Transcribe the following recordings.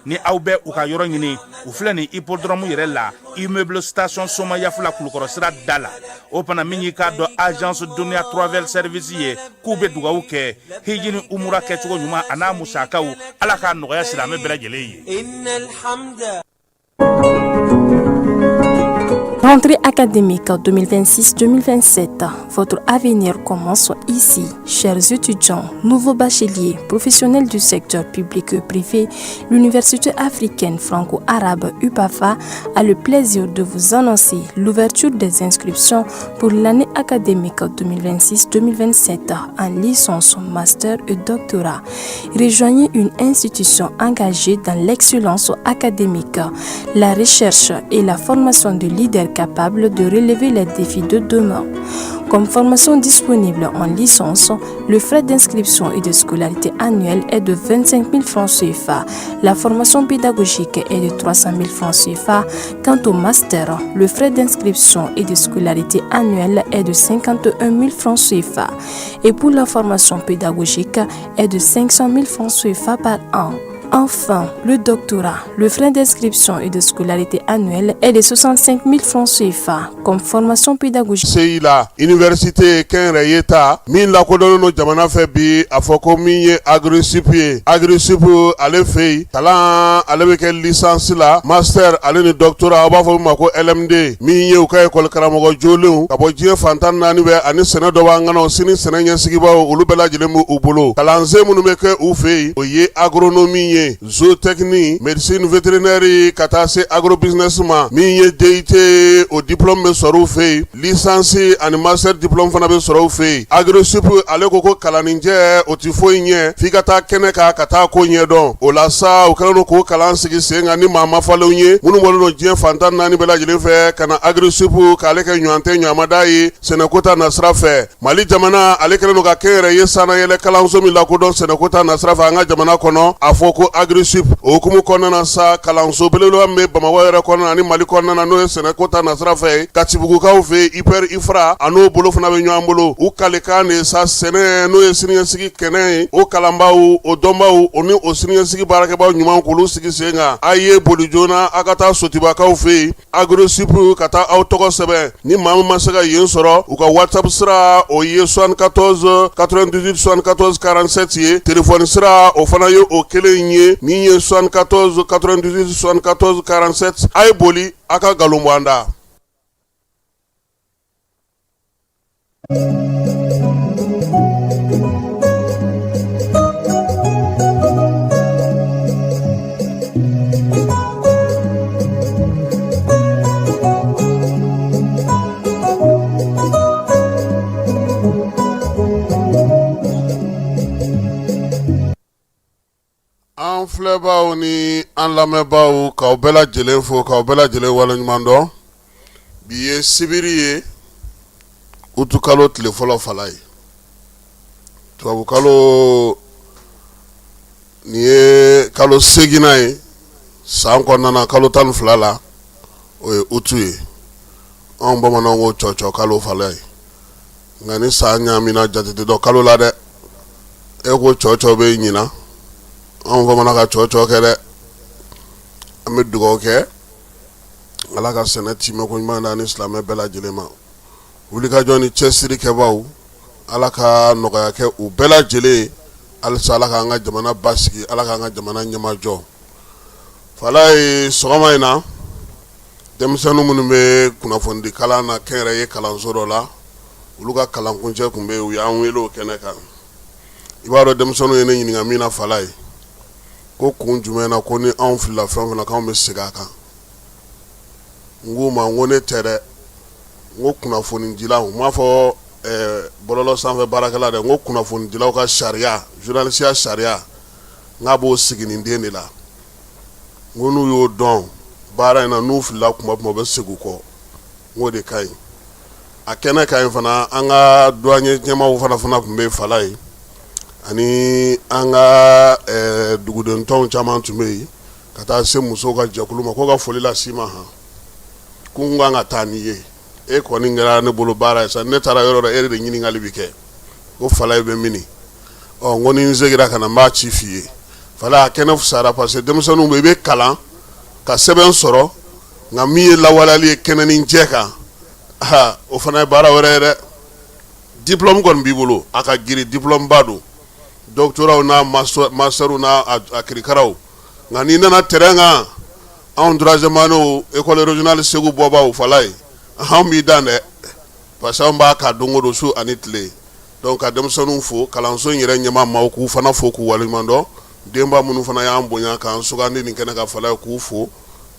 Ni aw bɛ u ka yɔrɔ ɲini, u filɛ nin hippodrome yɛrɛ la, immeuble station Somayaf la, Kulukɔrɔ sira da la. O fana min y'i k'a dɔn agence Dunia Travel Service ye, k'u bɛ dugawu kɛ hiji ni umura kɛcogo ɲuman a n'a musakaw, Ala k'a nɔgɔya silamɛ bɛɛ lajɛlen ye. Rentrée académique 2026-2027, votre avenir commence ici. Chers étudiants, nouveaux bacheliers, professionnels du secteur public et privé, l'Université africaine franco-arabe UPAFA a le plaisir de vous annoncer l'ouverture des inscriptions pour l'année académique 2026-2027 en licence, master et doctorat. Rejoignez une institution engagée dans l'excellence académique, la recherche et la formation de leaders capables de relever les défis de demain. Comme formation disponible en licence, le frais d'inscription et de scolarité annuelle est de 25 000 francs CFA. La formation pédagogique est de 300 000 francs CFA. Quant au master, le frais d'inscription et de scolarité annuelle est de 51 000 francs CFA. Et pour la formation pédagogique est de 500 000 francs CFA par an. Enfin, le doctorat, le frais d'inscription et de scolarité annuelle est de 65 000 francs CFA comme formation pédagogique. CI la université kɛnyɛrɛye ta min lakodɔnnen don jamana fɛ bi, a fɔ ko min ye AgriSup ye. AgriSup ale fɛ yen, kalan ale bɛ kɛ licence la, master ale ni doctorat, aw b'a fɔ min ma ko LMD. Min ye u ka école karamɔgɔ jolenw ka bɔ diɲɛ fan 14 bɛɛ ani sɛnɛ dɔ b'an kɔnɔ sini sɛnɛ ɲɛsigibaaw, olu bɛɛ lajɛlen b'u bolo. Kalansen minnu bɛ kɛ u fɛ yen, o ye agronomie ye, zootechnie, médecine vétérinaire, ka taa se agrobusiness ma. Min ye DUT, o diplôme bɛ sɔrɔ u fɛ yen. Licence ani master diplôme fana bɛ sɔrɔ u fɛ yen. AgriSup ale ko ko kalanninjɛ o tɛ foyi ɲɛ f'i ka taa kɛnɛ kan ka taa ko ɲɛdɔn. O la sa, u kɛlen don k'o kalan sigi sen kan ni maa mafalenw ye minnu bɔlen don diɲɛ fan 14 bɛɛ lajɛlen fɛ ka na AgriSup k'ale kɛ ɲɔgɔn tɛ ɲɔgɔnmada ye sɛnɛko ta nasira fɛ. Mali jamana ale kɛlen don ka kɛnyɛrɛye sannayɛlɛ kalanso min lakodɔn sɛnɛko ta nasira fɛ an ka jamana kɔnɔ, a fɔ ko AgriSup. O hukumu kɔnɔna na sa, kalanso belebeleba min bɛ Bamakɔ yɛrɛ kɔnɔna ani Mali kɔnɔna na, n'o ye sɛnɛko ta nasira fɛ, Katibugukaw fɛ IPR IFRA, a n'o bolo fana bɛ ɲɔgɔn bolo. U kalikan de sa sɛnɛ, n'o ye siniɲɛsigi kɛnɛ ye, o kalanbaaw, o dɔnbaaw, o ni o siniɲɛsigi baarakɛbaaw ɲuman, k'olu sigi sen kan. A ye boli joona, a ka taa Sotibakaw fɛ yen, AgriSup, ka taa aw tɔgɔ sɛbɛn. Ni maa min ma se ka yen sɔrɔ, u ka WhatsApp sira, o ye 74 98 74 47 ye. Téléphone sira, o fana ye o kelen ye, min ye 74 98 74 47. A ye boli, a ka nkalon bɔ an da. An filɛbaaw ni an lamɛnbaaw, k'aw bɛɛ lajɛlen fo, k'aw bɛɛ lajɛlen waleɲuman dɔn. Bi ye sibiri ye, utukalo tile fɔlɔ fala ye, tubabukalo nin ye kalo seginnan ye san kɔnɔna na, kalo 12 la, o ye utu ye. Anw bamananw ko cɔcɔ kalo fala ye, nka ni san ɲaamina, jate tɛ dɔn kalo la dɛ. E ko cɔcɔ bɛ ɲinan, anw bamanan ka cɔcɔ kɛ dɛ. An bɛ dugawu kɛ, Ala ka sɛnɛ timɛ ko ɲuman ni silamɛ bɛɛ lajɛlen ma. Wulikajɔ ni cɛsiri kɛbaaw, Ala ka nɔgɔya kɛ u bɛɛ lajɛlen. Halisa Ala k'an ka jamana basigi, Ala k'an ka jamana ɲɛmajɔ. Fala ye sɔgɔma in na, denmisɛnnin minnu bɛ kunnafonidi kalan na kɛnyɛrɛye kalanso dɔ la, olu ka kalankuncɛ tun bɛ yen, u y'an wele o kɛnɛ kan. I b'a dɔn, denmisɛnninw ye ne ɲininka min na, fala ye, ko kun jumɛn na ko ni anw filila fɛn fɛn na, k'anw bɛ segin a kan. N k'u ma, n ko ne tɛ dɛ, n ko kunnafonidilaw, n m'a fɔ bɔlɔlɔ sanfɛ baarakɛla dɛ, n ko kunnafonidilaw ka sariya, journalisiya sariya, n k'a b'o siginiden de la. N ko n'u y'o dɔn baara in na, n'u filila kuma kuma, u bɛ segin u kɔ. N k'o de ka ɲi. A kɛnɛ ka ɲi fana. An ka douanier ɲɛmaaw fana tun bɛ fala ye, ani an ka duguden tɔnw caman tun bɛ yen, ka taa se musow ka jɛkulu ma, k'o ka foli las'i ma. Han, ko n kan ka taa n'i ye, e kɔni kɛra ne bolo baara ye sa. Ne taara yɔrɔ dɔ, e de ɲininkali bɛ kɛ ko fala bɛ mini. Ɔ, n ko ni n seginna ka na, n b'a ci f'i ye. Fala a kɛnɛ fisayara parce que denmisɛnninw bɛ i bɛ kalan ka sɛbɛn sɔrɔ, nka min ye lawaleyali ye kɛnɛ ni jɛ kan, o fana ye baara wɛrɛ ye dɛ. Diplôme kɔni b'i bolo, a ka girin, diplôme ba don, doctorat n'a master n'a a kirikaraw, nka n'i nana terrain kan, anw troisième année école régionale Segu bɔbaw, Falaye, anw b'i dan dɛ, parce que anw b'a ka don o don, su ani tile. Donc ka denmisɛnninw fo, kalanso in yɛrɛ ɲɛmaa maaw k'u fana fo k'u waleɲuman dɔn, denba minnu fana y'an bonya k'an sugandi nin kɛnɛ kan, Falaye, k'u fo.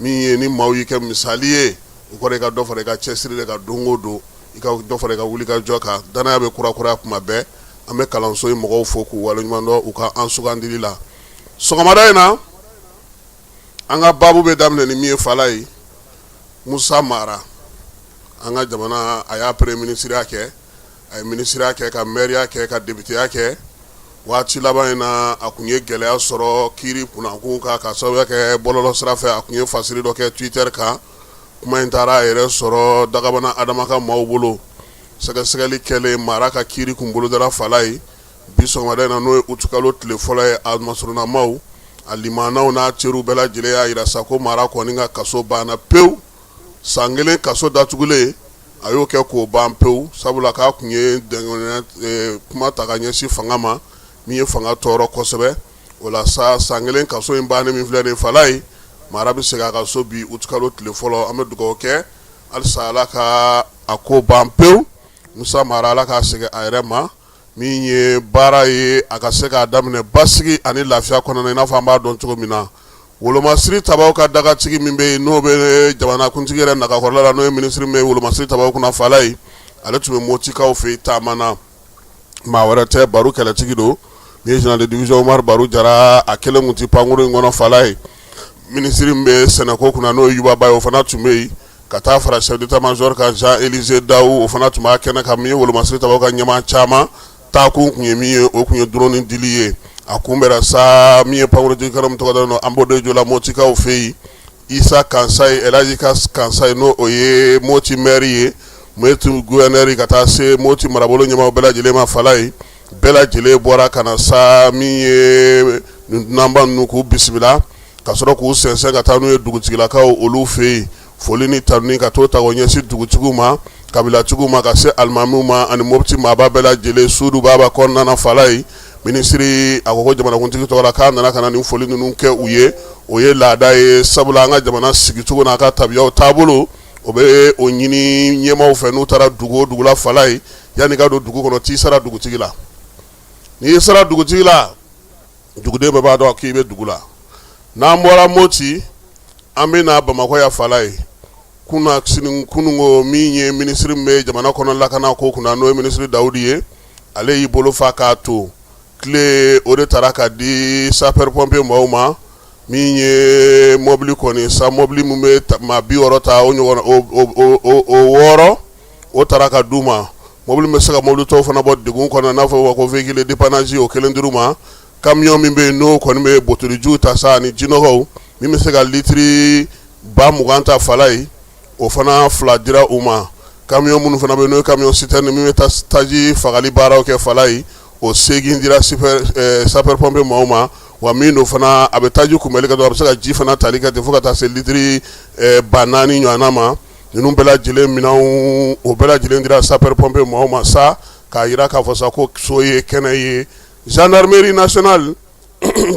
Min ye ni maaw y'i kɛ misali ye, o kɔrɔ i ka dɔ fara i ka cɛsiri de kan don o don, i ka dɔ fara i ka wuli ka jɔ kan. Danaya bɛ kurakuraya kuma bɛɛ. An bɛ kalanso in mɔgɔw fo k'u waleɲuman dɔn u ka an sugandili la. Sɔgɔmada in na, an ka baabu bɛ daminɛ ni min ye, Falaye, Musa Mara. An ka jamana, a y'a premier minisiriya kɛ, a ye minisiriya kɛ, ka mɛriya kɛ, ka depiteya kɛ. Waati laban in na, a tun ye gɛlɛya sɔrɔ kiiri kunnakun kan ka sababu kɛ bɔlɔlɔ sira fɛ. A tun ye fasiri dɔ kɛ Twitter kan. Kuma in taara a yɛrɛ sɔrɔ Dagabana Adama ka maaw bolo. Sɛgɛsɛgɛli kɛlen, Mara ka kiiri kun bolodara, Falaye. Bi sɔgɔmada in na, n'o ye utikalo tile fɔlɔ ye, a masurunnamaw, a limanaw n'a teriw bɛɛ lajɛlen y'a jira sa ko Mara kɔni ka kaso banna pewu. San kelen kaso datugulen, a y'o kɛ k'o ban pewu, sabula k'a tun ye kuma ta ka ɲɛsin fanga ma min ye fanga tɔɔrɔ kosɛbɛ. O la sa, san kelen kaso in bannen min filɛ nin, Falaye, Mara bɛ segin a ka so bi utikalo tile fɔlɔ. An bɛ dugawu kɛ halisa, Ala ka a ko ban pewu. Musa Mara, Ala k'a segin a yɛrɛ ma. Min ye baara ye, a ka se k'a daminɛ basigi ani lafiya kɔnɔna, i n'a fɔ an b'a dɔn cogo min na. Wolomasiri tabaw ka dagatigi min bɛ yen, n'o bɛ jamanakuntigi yɛrɛ nagakɔrɔla la, n'o ye minisiri min bɛ wolomasiri tabaw kunna, Falaye, ale tun bɛ Motikaw fɛ yen taama na. Maa wɛrɛ tɛ, Baru kɛlɛtigi don, min ye général de division Umaru Baru Jara. A kelen tun tɛ pankuru in kɔnɔ, Falaye. Minisiri min bɛ sɛnɛko kunna, n'o ye Yuba Ba ye, o fana tun bɛ yen, ka taa fara chef d'état-major kan, Jean Élisée Daou, o fana tun b'a kɛnɛ kan. Min ye wolomasiri tabaw ka ɲɛmaa caman taakun tun ye min ye, o tun ye drone dili ye. A kunbɛra sa min ye pankurunjigin kɛnɛ min tɔgɔ dalen don Ambodé la Motikaw fɛ yen, Isa Kansayi, Elhaji Kansayi, n'o o ye Moti maire ye, Moti gouverneur, ka taa se Moti marabolo ɲɛmaaw bɛɛ lajɛlen ma, Falaye. Bɛɛ lajɛlen bɔra ka na sa min ye nin dunanba ninnu k'u bisimila, ka sɔrɔ k'u sɛnsɛn ka taa n'u ye dugutigilakaw olu fɛ yen. Foli ni tanuni ka t'o ta k'o ɲɛsin dugutigiw ma, kabilatigiw ma, ka se alimamiw ma ani Mopti maaba bɛɛ lajɛlen. Sudu baba kɔnɔna na, Falaye, minisiri a ko ko jamanakuntigi tɔgɔ la, k'a nana ka na nin foli ninnu kɛ u ye. O ye laada ye, sabula an ka jamana sigicogo n'a ka tabiyaw taabolo, o bɛ o ɲini ɲɛmaaw fɛ, n'u taara dugu o dugu la, Falaye, yanni ka don dugu kɔnɔ, t'i sara dugutigi la. N'i y'i sara dugutigi la, duguden bɛɛ b'a dɔn k'i bɛ dugu la. N'an bɔra Moti, an bɛ na Bamakɔ yan, Falaye. Kunasini kununko, min ye minisiri min bɛ jamana kɔnɔ lakana ko kunna, n'o ye minisiri Dawudi ye, ale y'i bolo fa k'a to tile, o de taara ka di sapeur pompier maaw ma. Min ye mɔbili kɔni sa, mɔbili min bɛ maa 60 ta, o ɲɔgɔn o 6, o taara ka d'u ma. Mɔbili bɛ se ka mɔbili tɔw fana bɔ degun kɔnɔ, n'a fɔ ko véhicule dépannage, o kelen dir'u ma. Camion min bɛ yen, n'o kɔni bɛ botolijiw ta sa ani jinɔgɔw, min bɛ se ka litiri 20 000 ta, Falaye, o fana fila dira u ma. Camion minnu fana bɛ yen, n'o ye camion citerne min bɛ taa taji fagali baaraw kɛ, Falaye, o 8 dira sapeur pompier maaw ma. Wa min don fana, a bɛ taji kunbɛli kɛ dɔrɔn, a bɛ se ka ji fana tali kɛ ten fo ka taa se litiri 4000 ɲɔgɔnna ma. Ninnu bɛɛ lajɛlen minɛnw, o bɛɛ lajɛlen dira sapeur pompier maaw ma sa, k'a jira k'a fɔ sa ko so ye kɛnɛ ye. Gendarmerie nationale,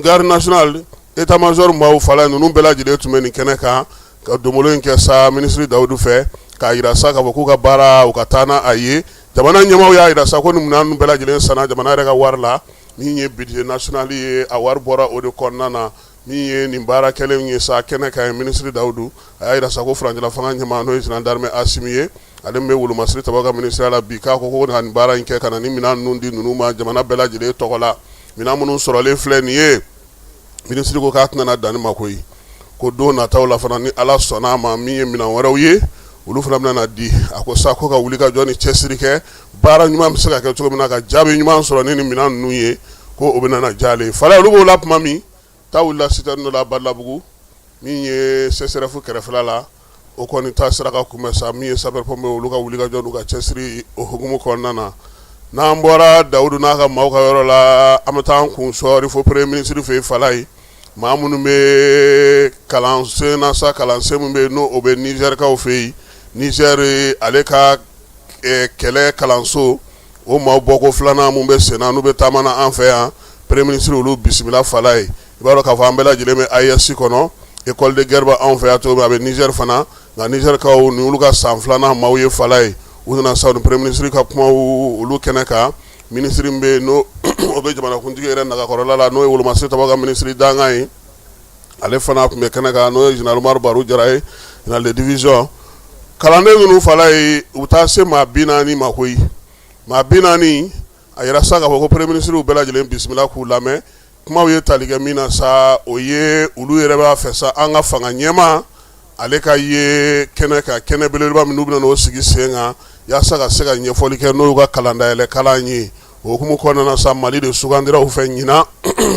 garde nationale, état major maaw, Falaye, ninnu bɛɛ lajɛlen tun bɛ nin kɛnɛ kan ka donbolo in kɛ sa minisiri Dawudu fɛ, k'a jira sa k'a fɔ k'u ka baara, u ka taa n'a ye. Jamana ɲɛmaaw y'a jira sa ko nin minɛn ninnu bɛɛ lajɛlen sanna jamana yɛrɛ ka wari la. Min ye budget national ye, a wari bɔra o de kɔnɔna na. Min ye nin baara kɛlen ye sa kɛnɛ kan ye, minisiri Dawudu a y'a jira sa ko furancɛla fanga ɲɛmaa, n'o ye général d'armée Asimi ye, ale min bɛ wolomasiri tabaw ka minisiriya la bi, k'a ko ko ka nin baara in kɛ, ka na ni minɛn ninnu di ninnu ma jamana bɛɛ lajɛlen tɔgɔ la. Minɛn minnu sɔrɔlen filɛ nin ye, minisiri ko k'a tɛna dan nin ma koyi, ko don nataw la fana, ni Ala sɔnna a ma, min ye minɛn wɛrɛw ye, olu fana bɛna na di. A ko sa ko ka wuli ka jɔ ni cɛsiri kɛ, baara ɲuman bɛ se ka kɛ cogo min na ka jaabi ɲuman sɔrɔ ni nin minɛn ninnu ye, ko o bɛna na diya ale ye. Falaye, olu b'o la tuma min, ta wulila citerne dɔ la Badalabugu, min ye CSRéf kɛrɛfɛla la. O kɔni ta sera ka kunbɛn sa. Min ye sapeur pompier, olu ka wuli ka jɔ n'u ka cɛsiri, o hukumu kɔnɔna na, N'an bɔra Dawudu n'a ka maaw ka yɔrɔ la, an bɛ taa an kun sɔɔri fo premier ministre fɛ yen Falaye. Maa minnu bɛ kalansen na sa, kalansen min bɛ yen, n'o o bɛ Nizɛrikaw fɛ yen, Nizɛri ale ka kɛlɛ kalanso, o maaw bɔko filanan min bɛ sen na, n'u bɛ taama na an fɛ yan, premier ministre olu bisimila Falaye. I b'a dɔn k'a fɔ an bɛɛ lajɛlen bɛ AES kɔnɔ, école de guerre bɛ anw fɛ yan cogo min, a bɛ Nizɛri fana. Nka Nizɛrikaw ni olu ka san filanan maaw ye Falaye, u nana sa ni premier ministre ka kumaw olu kɛnɛ kan. Minisiri min bɛ yen, n'o o bɛ jamanakuntigi yɛrɛ nagakɔrɔla la, n'o ye wolomasiri tabaga ka minisiri dankan ye, ale fana tun bɛ kɛnɛ kan, n'o ye général Umaru Baru Jara ye, général de division. Kalanden ninnu Falaye, u bɛ taa se maa 40 ma koyi, maa 40. A yira sa k'a fɔ ko premier ministre bɛɛ lajɛlen bisimila k'u lamɛn. Kumaw ye tali kɛ min na sa, o ye olu yɛrɛ b'a fɛ sa an ka fanga ɲɛmaa ale ka ye kɛnɛ kan, kɛnɛ belebeleba minnu bɛna n'o sigi sen kan yaasa ka se ka ɲɛfɔli kɛ, n'o y'u ka kalandayɛlɛ kalan ye. O hukumu kɔnɔna na sa, Mali de sugandira u fɛ ɲinan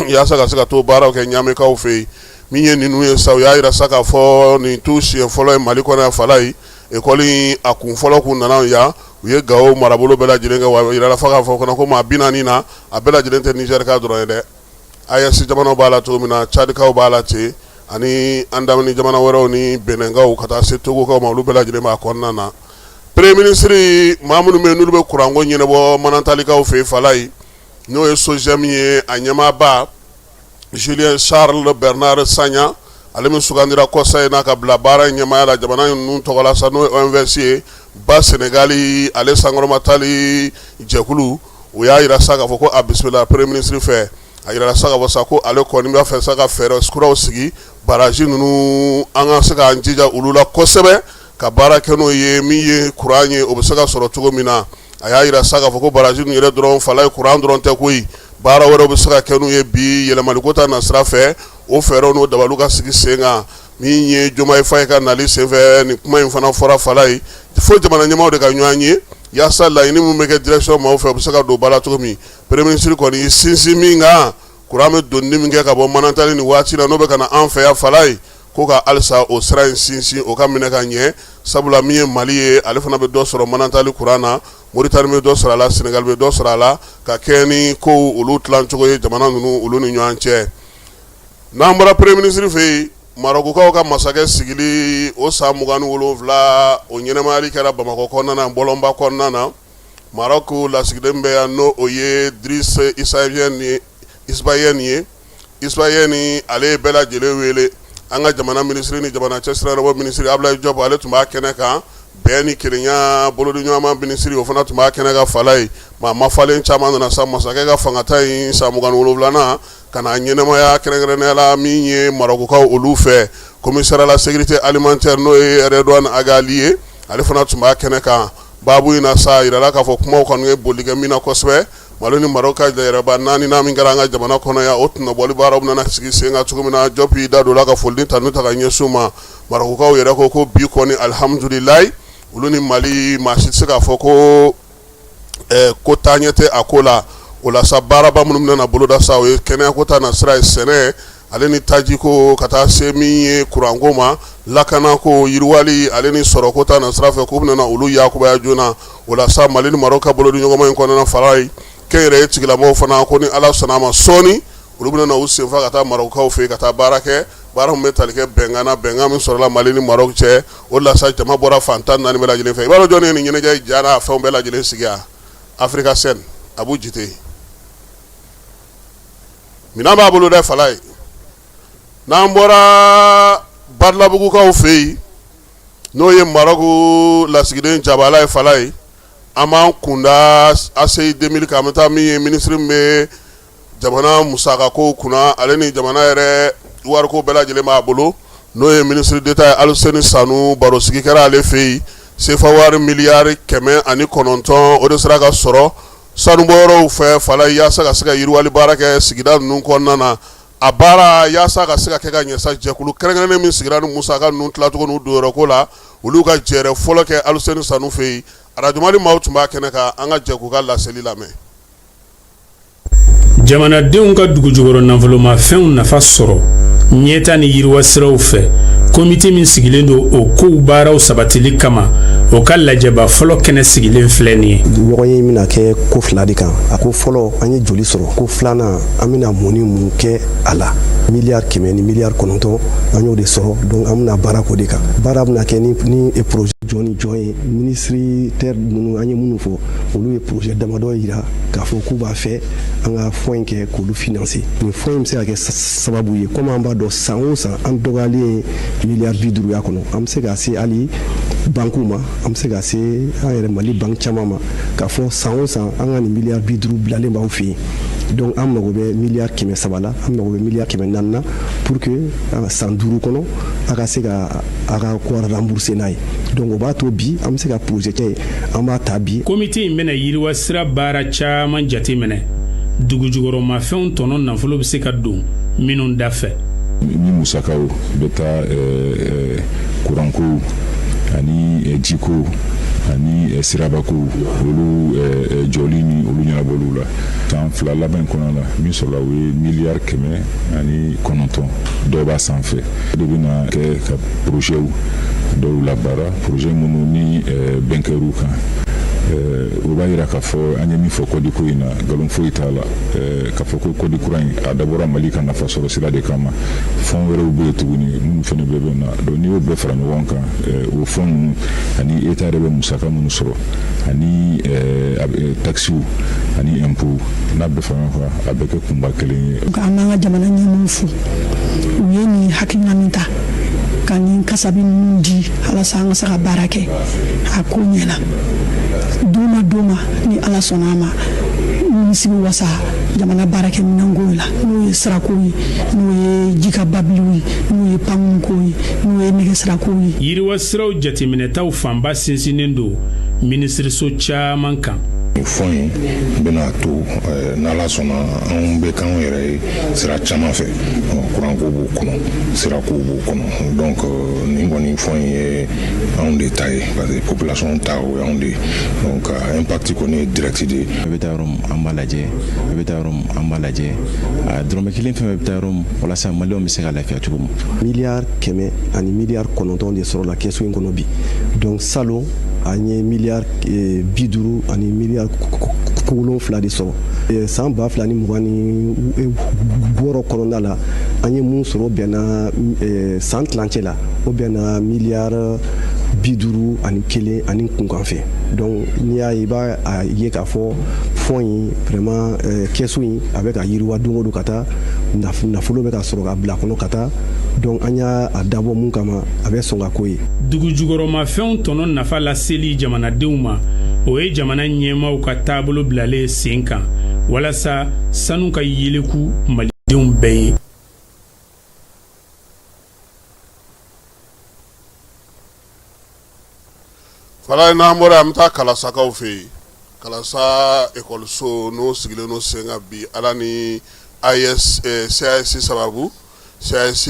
yaasa ka se ka t'o baaraw kɛ Ɲamekaw fɛ yen. Min ye ninnu ye sa, u y'a yira sa k'a fɔ nin t'u siɲɛ fɔlɔ ye Mali kɔnɔ yan Falaye. Ekɔli a kun fɔlɔ kun nana yan, u ye Gawo marabolo bɛɛ lajɛlen kɛ. Wa yirala fa k'a fɔ fana ko maa 40 na, a bɛɛ lajɛlen tɛ Nizɛrika dɔrɔn ye dɛ. AES jamanaw b'a la cogo min na, Cadikaw b'a la ten, ani an damani jamana wɛrɛw ni Benɛnkaw ka taa se Togokaw ma, olu bɛɛ lajɛlen b'a kɔnɔna na. Premier ministre, maa minnu bɛ yen n'olu bɛ kuranko ɲɛnabɔ Manantalikaw fɛ yen Falaye, n'o ye SOGEM ye, a ɲɛmaaba Julien Charles Bernard Sagna, ale min sugandira kɔsa in na ka bila baara in ɲɛmaaya la jamana ninnu tɔgɔ la sa, n'o ye OMVS ye, ba Senegali ale sankɔrɔmatali jɛkulu, o y'a yira sa k'a fɔ ko a bisimila premier ministre fɛ. A yirala sa k'a fɔ sa ko ale kɔni b'a fɛ sa ka fɛɛrɛ kuraw sigi, baraji ninnu, an ka se k'an jija olu la kosɛbɛ, ka baara kɛ n'o ye, min ye kuran ye, o bɛ se ka sɔrɔ cogo min na. A y'a yira sa k'a fɔ ko baraji ninnu yɛrɛ dɔrɔn Falaye, kuran dɔrɔn tɛ koyi, baara wɛrɛw bɛ se ka kɛ n'u ye bi yɛlɛmaliko ta na sira fɛ, o fɛɛrɛw n'o dabaliw ka sigi sen kan. Min ye Diomaye Faye ka nali senfɛ, nin kuma in fana fɔra Falaye, fo jamana ɲɛmaaw de ka ɲɔgɔn ye yaasa laɲini min bɛ kɛ direction maaw fɛ, u bɛ se ka don ba la cogo min. Premier ministre kɔni y'i sinsin min kan, kuran bɛ donni min kɛ ka bɔ Manantali nin waati la, n'o bɛ ka na an fɛ yan Falaye, ko ka halisa o sira in sinsin, o ka minɛ ka ɲɛ, sabula min ye Mali ye, ale fana bɛ dɔ sɔrɔ Manantali kuran na, Moritani bɛ dɔ sɔrɔ a la, Senegali bɛ dɔ sɔrɔ a la, ka kɛ ni kow olu tilancogo ye jamana ninnu olu ni ɲɔgɔn cɛ. N'an bɔra premier ministre fɛ yen, Marɔkukaw ka masakɛ sigili o san 27, o ɲɛnamayali kɛra Bamakɔ kɔnɔna na, bɔlɔnba kɔnɔna na. Marɔku lasigiden bɛ yan, n'o o ye Driss Isbayɛni ye. Isbayɛni, ale ye bɛɛ lajɛlen wele. An ka jamana minisiri ni jamana cɛsirabɔ minisiri Abdoulaye Diop, ale tun b'a kɛnɛ kan. Bɛn ni kelenya bolodiɲɔgɔnma minisiri, o fana tun b'a kɛnɛ kan Falaye. Maa mafalen caman nana sa masakɛ ka fangata in san 27nan ka na ɲɛnamaya, kɛrɛnkɛrɛnnenya la min ye Marɔkukaw olu fɛ. Commissaire à la sécurité alimentaire, n'o ye Redouane Agali ye, ale fana tun b'a kɛnɛ kan. Baabu in na sa, yirala k'a fɔ kumaw kɔni ye boli kɛ min na kosɛbɛ, Mali ni Maroc ka yɛrɛba naaninan min kɛra an ka jamana kɔnɔ yan, o tɔnɔbɔli baaraw bɛna sigi sen kan cogo min na. Diop y'i da don o la ka foli ni tanu ta ka ɲɛsin u ma. Marɔkukaw yɛrɛ ko bi kɔni, alihamudulilayi, olu ni Mali, maa si tɛ se k'a fɔ ko ko taaɲɛ tɛ a ko la. O la sa, baaraba minnu bɛna boloda sa, o ye kɛnɛyako ta na sira ye, sɛnɛ ale ni tajiko, ka taa se min ye kuranko ma, lakanako, yiriwali ale ni sɔrɔko ta na sira fɛ, k'u bɛna olu yakubaya joona. O la sa, Mali ni Maroc ka bolodiɲɔgɔnma in kɔnɔna Falaye, kɛnyɛrɛye tigilamɔgɔw fana ko ni Ala sɔnna a ma, sɔɔni olu bɛna u senfa ka taa Marɔkukaw fɛ yen ka taa baara kɛ, baara min bɛ tali kɛ bɛnkan na, bɛnkan min sɔrɔla Mali ni Maroc cɛ. O la sa, jama bɔra fan 14 bɛɛ lajɛlen fɛ. I b'a dɔn jɔnni ye nin ɲɛnajɛ ja n'a fɛnw bɛɛ lajɛlen sigi yan? Africasen Abu Jite, minɛn b'a bolo dɛ Falaye. N'an bɔra Badalabugukaw fɛ yen, n'o ye Maroc lasigiden jabala ye Falaye, an b'an kunda ACI 2000 kan. An bɛ taa min ye minisiri min bɛ jamana musakako kunna, ale ni jamana yɛrɛ wariko bɛɛ lajɛlen b'a bolo, n'o ye ministre d'État ye Aluseni Sanu, barosigi kɛra ale fɛ yen. Sefa wari miliyari 109, o de sera ka sɔrɔ sanubɔyɔrɔw fɛ Falaye, yaasa ka se ka yiriwali baara kɛ sigida ninnu kɔnɔna na. A baara yaasa ka se ka kɛ ka ɲɛ sa, jɛkulu kɛrɛnkɛrɛnnen min sigira ni musaka ninnu tilacogo n'u donyɔrɔko la, olu ka jɛrɛ fɔlɔ kɛ Aluseni Sanu fɛ yen. Arajo Mali maaw tun b'a kɛnɛ kan, an ka jɛ k'u ka laseli lamɛn. Jamanadenw ka dugujukɔrɔ nafolomafɛnw nafa sɔrɔ Ɲɛta ni yiriwa siraw fɛ, komite min sigilen don o kow baaraw sabatili kama, o ka lajɛba fɔlɔ kɛnɛ sigilen filɛ nin ye. Ɲɔgɔn ye bɛna kɛ ko fila de kan. A ko fɔlɔ, an ye joli sɔrɔ? Ko filanan, an bɛna mun ni mun kɛ a la? Miliyari 109 miliyari an y'o de sɔrɔ. Donc an bɛna baara k'o de kan. Baara bɛna kɛ ni projet jɔn ni jɔn ye? Ministère minnu an ye minnu fɔ, olu ye projet damadɔ yira k'a fɔ k'u b'a fɛ an ka fonds in kɛ k'olu financer. Nin fonds in bɛ se ka kɛ sababu ye, komi an b'a dɔn, san o san an dɔgɔyalen ye miliyari 50 y'a kɔnɔ. An bɛ se ka se hali bankiw ma, an bɛ se ka se an yɛrɛ Mali banque caman ma, k'a fɔ san o san an ka nin miliyari 50 bilalen b'aw fɛ yen. Donc an mago bɛ miliyari 300 la, an mago bɛ miliyari 400 na, pour que san 5 kɔnɔ a ka se ka a ka ko rembourser n'a ye. Donc o b'a to bi an bɛ se ka projet kɛ, an b'a ta bi. Komite in bɛna yiriwa sira baara caman jate minɛ, dugujukɔrɔmafɛnw tɔnɔ nafolo bɛ se ka don minnu da fɛ. Ni musakaw bɛ taa kuranko ani jiko ani sirabako, olu jɔli ni olu ɲɛnabɔliw la, san 2 laban in kɔnɔ la, min sɔrɔla, o ye miliyari 109 dɔw b'a sanfɛ. O de bɛna kɛ ka projetw dɔw labaara, projet minnu ni bɛn kɛr'u kan. O b'a yira k'a fɔ an ye min fɔ code ko in na, nkalon foyi t'a la, k'a fɔ ko code kura in a dabɔra Mali ka nafa sɔrɔ sira de kama. Fonds wɛrɛw bɛ yen tuguni minnu fana bɛɛ bɛ na. Donc n'i y'o bɛɛ fara ɲɔgɔn kan, o fonds ninnu ani État yɛrɛ bɛ musaka minnu sɔrɔ ani taxes ani impôts, n'a bɛɛ fara ɲɔgɔn kan, a bɛ kɛ kunba kelen ye. An b'an ka jamana ɲɛmɔgɔw fo, u ye nin hakilina min ta ka nin kasabi ninnu di walasa an ka se ka baara kɛ. A ko ɲɛna don ma don ma, ni Ala sɔnna a ma, nimisi bɛ wasa jamana baarakɛminɛnko la, n'o ye sirako ye, n'o ye ji ka babiliw ye, n'o ye pankurunko ye, n'o ye nɛgɛsirako ye. Yiriwa siraw jateminɛtaw fanba sinsinnen don minisiriso caman kan. Nin fonds in bɛna to, n'Ala sɔnna, anw bɛ k'anw yɛrɛ ye sira caman fɛ. Kuranko b'o kɔnɔ, sirako b'o kɔnɔ. Donc nin kɔni fonds in ye anw de ta ye, parce que population ta, o y'anw de ye. Donc impact kɔni ye direct de ye. Bɛɛ bɛ taa yɔrɔ min, an b'a lajɛ. Bɛɛ bɛ taa yɔrɔ min, an b'a lajɛ. A dɔrɔmɛ kelen fɛn fɛn bɛ taa yɔrɔ min walasa maliyɛnw bɛ se ka lafiya cogo min. Miliyari 109 miliyari de sɔrɔla kɛsu in kɔnɔ bi. Donc salon, an ye miliyari 50 ani miliyari 7 de sɔrɔ. San 2026 kɔnɔna la, an ye mun sɔrɔ? Bɛnna san tilancɛ la, o bɛnna miliyari 51 ani kunkanfɛ. Donc n'i y'a ye, i b'a ye k'a fɔ fonds in vraiment, kɛsu in a bɛ ka yiriwa don o don ka taa, nafolo bɛ ka sɔrɔ ka bila kɔnɔ ka taa. Donc an y'a dabɔ mun kama, a bɛ sɔn ka ko ye. Dugujukɔrɔmafɛnw tɔnɔ nafa laseli jamanadenw ma, o ye jamana ɲɛmaaw ka taabolo bilalen sen kan walasa sanu ka yeleku malidenw bɛɛ ye. Fala, n'an bɔra, an bɛ taa Kalasakaw fɛ yen. Kalasa ekɔliso n'o sigilen don sen kan bi, Ala ni AES CAS sababu. CAS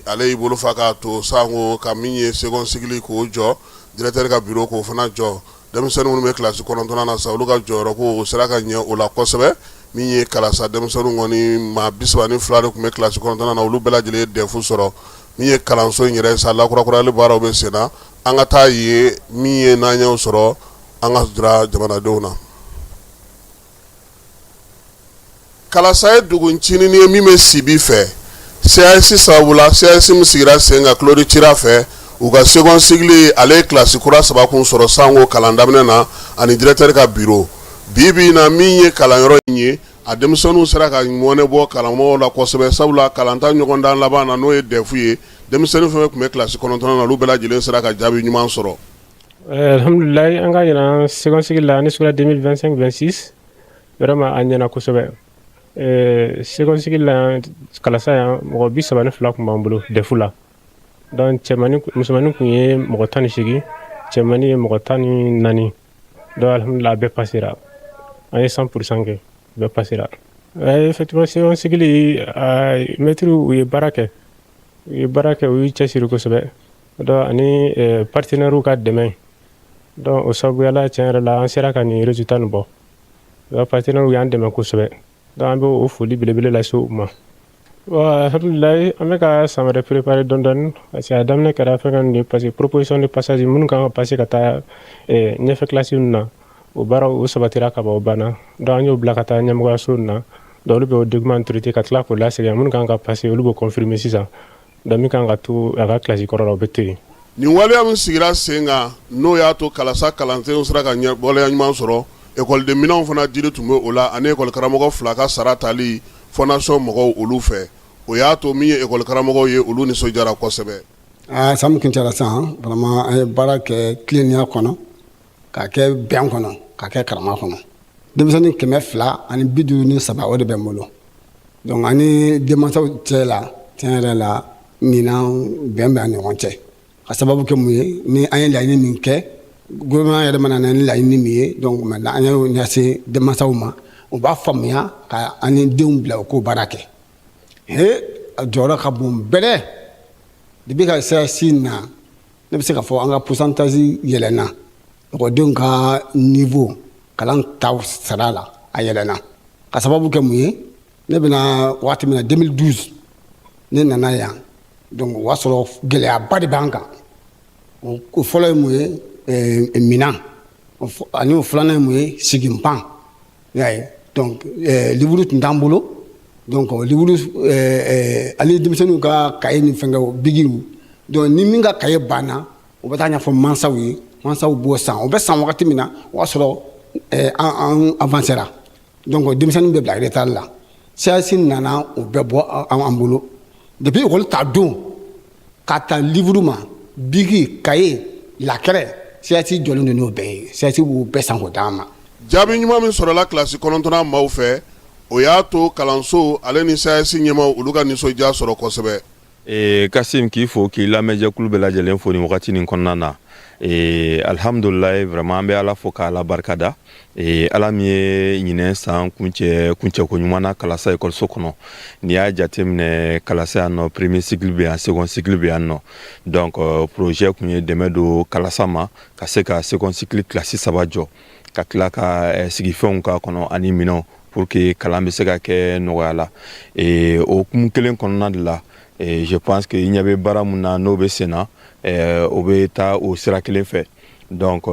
ale y'i bolo fa k'a to sanko ka min ye second cycle k'o jɔ, directeur ka bureau k'o fana jɔ. Denmisɛnnin minnu bɛ kilasi 9nan na sa, olu ka jɔyɔrɔ ko o sera ka ɲɛ o la kosɛbɛ. Min ye Kalasa denmisɛnninw kɔni, maa 32 de tun bɛ kilasi 9nan na, olu bɛɛ lajɛlen ye DEF sɔrɔ. Min ye kalanso in yɛrɛ sa, lakurakurali baaraw bɛ sen na. An ka taa ye min ye n'an y'o sɔrɔ, an ka jira jamanadenw na. Kalasa ye dugu ncinin ye min bɛ Sibi fɛ. CAS sababu la, CAS min sigira sen kan Claude Cira fɛ, u ka second cycle ale ye kilasi kura saba kun sɔrɔ sanko kalan daminɛ na ani directeur ka bureau. Bi bi in na, min ye kalanyɔrɔ in ye, a denmisɛnninw sera ka mɔnɛ bɔ karamɔgɔw la kosɛbɛ, sabula kalanta ɲɔgɔndan laban na, n'o ye DEF ye, denmisɛnnin fɛn fɛn tun bɛ kilasi 9nan na, olu bɛɛ lajɛlen sera ka jaabi ɲuman sɔrɔ. Alhamdulilayi, an ka ɲinan second cycle la, année scolaire 2025-26, vraiment a ɲɛna kosɛbɛ. Second cycle la Kalasa yan, mɔgɔ 32 tun b'an bolo DEF la. Donc cɛmani, musomanin tun ye mɔgɔ 18, cɛmani ye mɔgɔ 14. Donc alhamdulilayi, a bɛɛ passera, an ye 100% kɛ, bɛɛ passera. Effectivement, second cycle maître u ye baara kɛ, u ye baara kɛ, u y'u cɛsiri kosɛbɛ. Donc ani partenaires ka dɛmɛ, donc o sababuya la, tiɲɛ yɛrɛ la, an sera ka nin résultat nin bɔ. Donc partenaires y'an dɛmɛ kosɛbɛ, donc an bɛ o foli belebele lase u ma. Bon, alhamdulilayi, an bɛ ka san wɛrɛ préparer dɔɔni dɔɔni, parce que a daminɛ kɛra fɛn de ye, parce que proposition de passage minnu kan ka passer ka taa ɲɛfɛ kilasi ninnu na, o baaraw o sabatira ka ban, o banna. Donc an y'o bila ka taa ɲɛmɔgɔyaso ninnu na. Donc olu bɛ o document traité ka tila k'o lasegin. Minnu kan ka passer, olu b'o confirmer sisan. Donc min kan ka to a ka kilasi kɔrɔ la, o bɛ to yen. Nin waleya min sigira sen kan, n'o y'a to Kalasa kalansenw sera ka waleya ɲuman sɔrɔ, ekɔliden minɛnw fana dili tun bɛ o la, ani ekɔli karamɔgɔ 2 ka sara tali fondation mɔgɔw olu fɛ, o y'a to min ye ekɔli karamɔgɔw ye, olu nisɔndiyara kosɛbɛ. Aa, san min kuncɛra sisan, vraiment an ye baara kɛ tilennenya kɔnɔ, k'a kɛ bɛn kɔnɔ, k'a kɛ karama kɔnɔ. Denmisɛnnin 253, o de bɛ n bolo. Donc ani denmansaw cɛ la, tiɲɛ yɛrɛ la, ɲinan bɛn bɛ an ɲɔgɔn cɛ. Ka sababu kɛ mun ye? Ni an ye laɲini min kɛ, gouvernement yɛrɛ mana na ni laɲini min ye, donc maintenant an y'o ɲɛsin denmansaw ma, u b'a faamuya ka an ni denw bila u k'o baara kɛ. He, a jɔyɔrɔ ka bon bɛrɛ. Depuis ka SAES na, ne bɛ se k'a fɔ an ka pourcentage yɛlɛnna, ekɔlidenw ka niveau kalan ta sara la, a yɛlɛnna. Ka sababu kɛ mun ye? Ne bɛna waati min na, 2012, ne nana yan, donc o y'a sɔrɔ gɛlɛyaba de b'an kan. O fɔlɔ ye mun ye? Minan. Ani o filanan ye mun ye? Siginpan, i y'a ye. Donc livre tun t'an bolo. Donc livre ani denmisɛnninw ka cahier ni fɛnkɛw, bikiw. Donc ni min ka cahier banna, o bɛ taa ɲɛfɔ mansaw ye, mansaw b'o san. O bɛ san wagati min na, o y'a sɔrɔ an avancera. Donc denmisɛnninw bɛ bila retard la. SAES nana, o bɛɛ bɔ an bolo. Depuis école ta don ka ta livre ma, bic, cahier, la craie, SAES jɔlen don n'o bɛɛ ye. SAES b'o bɛɛ san k'o d'an ma. Jaabi ɲuman min sɔrɔla kilasi 9nan maaw fɛ, o y'a to kalanso ale ni SAES ɲɛmaw olu ka nisɔndiya sɔrɔ kosɛbɛ. Kasim, k'i fo, k'i lamɛnjɛkulu bɛɛ lajɛlen fo nin wagati nin kɔnɔna na. Alhamdulilayi, vraiment an bɛ Ala fo k'Ala barikada, Ala min ye ɲinɛ san kuncɛ kuncɛko ɲuman na Kalasa ekɔliso kɔnɔ. N'i y'a jateminɛ, Kalasa yan nɔ, premier cycle bɛ yan, second cycle bɛ yan nɔ. Donc projet kun ye dɛmɛ don Kalasa ma ka se ka second cycle kilasi 3 jɔ, ka tila ka sigifɛnw k'a kɔnɔ ani minɛnw, pour que kalan bɛ se ka kɛ nɔgɔya la. O hukumu kelen kɔnɔna de la, je pense que i ɲɛ bɛ baara mun na, n'o bɛ sen na, o bɛ taa o sira kelen fɛ. Donc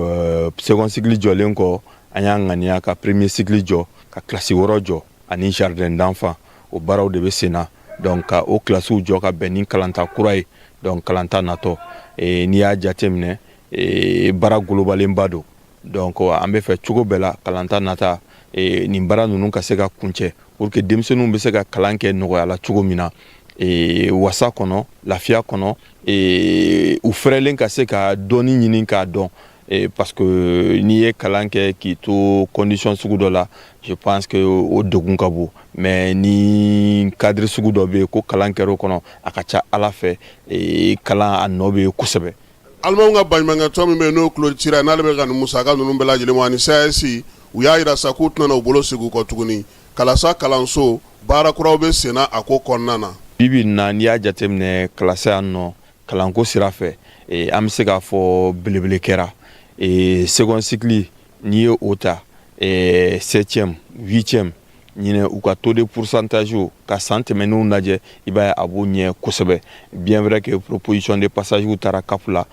second cycle jɔlen kɔ, an y'a ŋaniya ka premier cycle jɔ, ka kilasi 6 jɔ ani jardin d'enfant. O baaraw de bɛ sen na. Donc ka o kilasiw jɔ ka bɛn ni kalanta kura ye. Donc kalanta natɔ, n'i y'a jateminɛ, baara golobalenba don. Donc an bɛ fɛ cogo bɛɛ la, kalanta nata, nin baara ninnu ka se ka kuncɛ, pour que denmisɛnninw bɛ se ka kalan kɛ nɔgɔya la cogo min na, wasa kɔnɔ, lafiya kɔnɔ, u fɛrɛlen ka se ka dɔɔni ɲini k'a dɔn, parce que n'i ye kalan kɛ k'i to condition sugu dɔ la, je pense que o degun ka bon. Mais ni cadre sugu dɔ bɛ yen ko kalan kɛra o kɔnɔ, a ka ca Ala fɛ, kalan a nɔ bɛ yen kosɛbɛ. Alimaw ka baɲumankɛtɔn min bɛ yen, n'o clôture, n'ale bɛ ka nin musaka ninnu bɛɛ lajɛlen ma, ani SAES, u y'a jira sa k'u tɛna u bolo sigi u kɔ tuguni. Kalasa kalanso baara kuraw bɛ senna a ko kɔnɔna na. Bi bi in na, n'i y'a jateminɛ Kalasa yan nɔ, kalanko sira fɛ, an bɛ se k'a fɔ belebele kɛra. Second cycle, n'i ye o ta, septième, huitième, ɲinɛ u ka taux de pourcentage ka san tɛmɛnenw lajɛ, i b'a ye a b'o ɲɛ kosɛbɛ. Bien vrai que proposition de passage taara CAP la,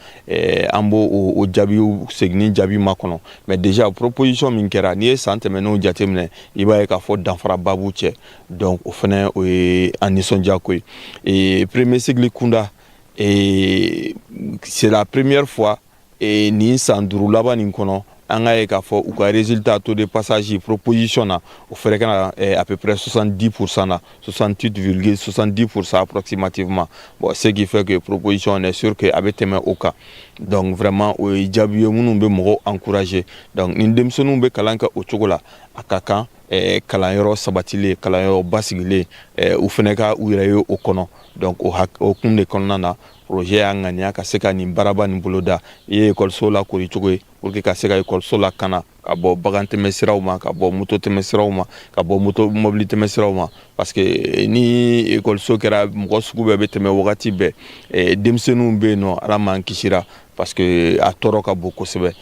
an b'o o jaabiw seginni jaabi makɔnɔ, mais déjà proposition min kɛra, n'i ye san tɛmɛnenw jateminɛ, i b'a ye k'a fɔ danfaraba b'u cɛ. Donc o fɛnɛ, o ye an nisɔndiya ko ye. Premier cycle kunda, c'est la première fois nin san 5 laban nin kɔnɔ, an ka ye k'a fɔ u ka résultat, taux de passage proposition na, o fɛrɛ ka na à peu près 70% na, 68,70% approximativement. Bon, ce qui fait que proposition, on est sûr que a bɛ tɛmɛ o kan. Donc vraiment o ye jaabi ye minnu bɛ mɔgɔw encourager. Donc ni denmisɛnninw bɛ kalan kɛ o cogo la, a ka kan kalanyɔrɔ sabatilen, kalanyɔrɔ basigilen, u fɛnɛ ka u yɛrɛ ye o kɔnɔ. Donc o kun de kɔnɔna na, projet y'a ŋaniya ka se ka nin baaraba nin boloda. I ye ekɔliso lakori cogo ye pour que ka se ka ekɔliso lakana ka bɔ bagan tɛmɛ siraw ma, ka bɔ moto tɛmɛ siraw ma, ka bɔ moto mobili tɛmɛ siraw ma, parce que ni ekɔliso kɛra mɔgɔ sugu bɛɛ bɛ tɛmɛ wagati bɛɛ, denmisɛnninw bɛ yen nɔ, Ala m'an kisira, parce que a tɔɔrɔ ka bon kosɛbɛ.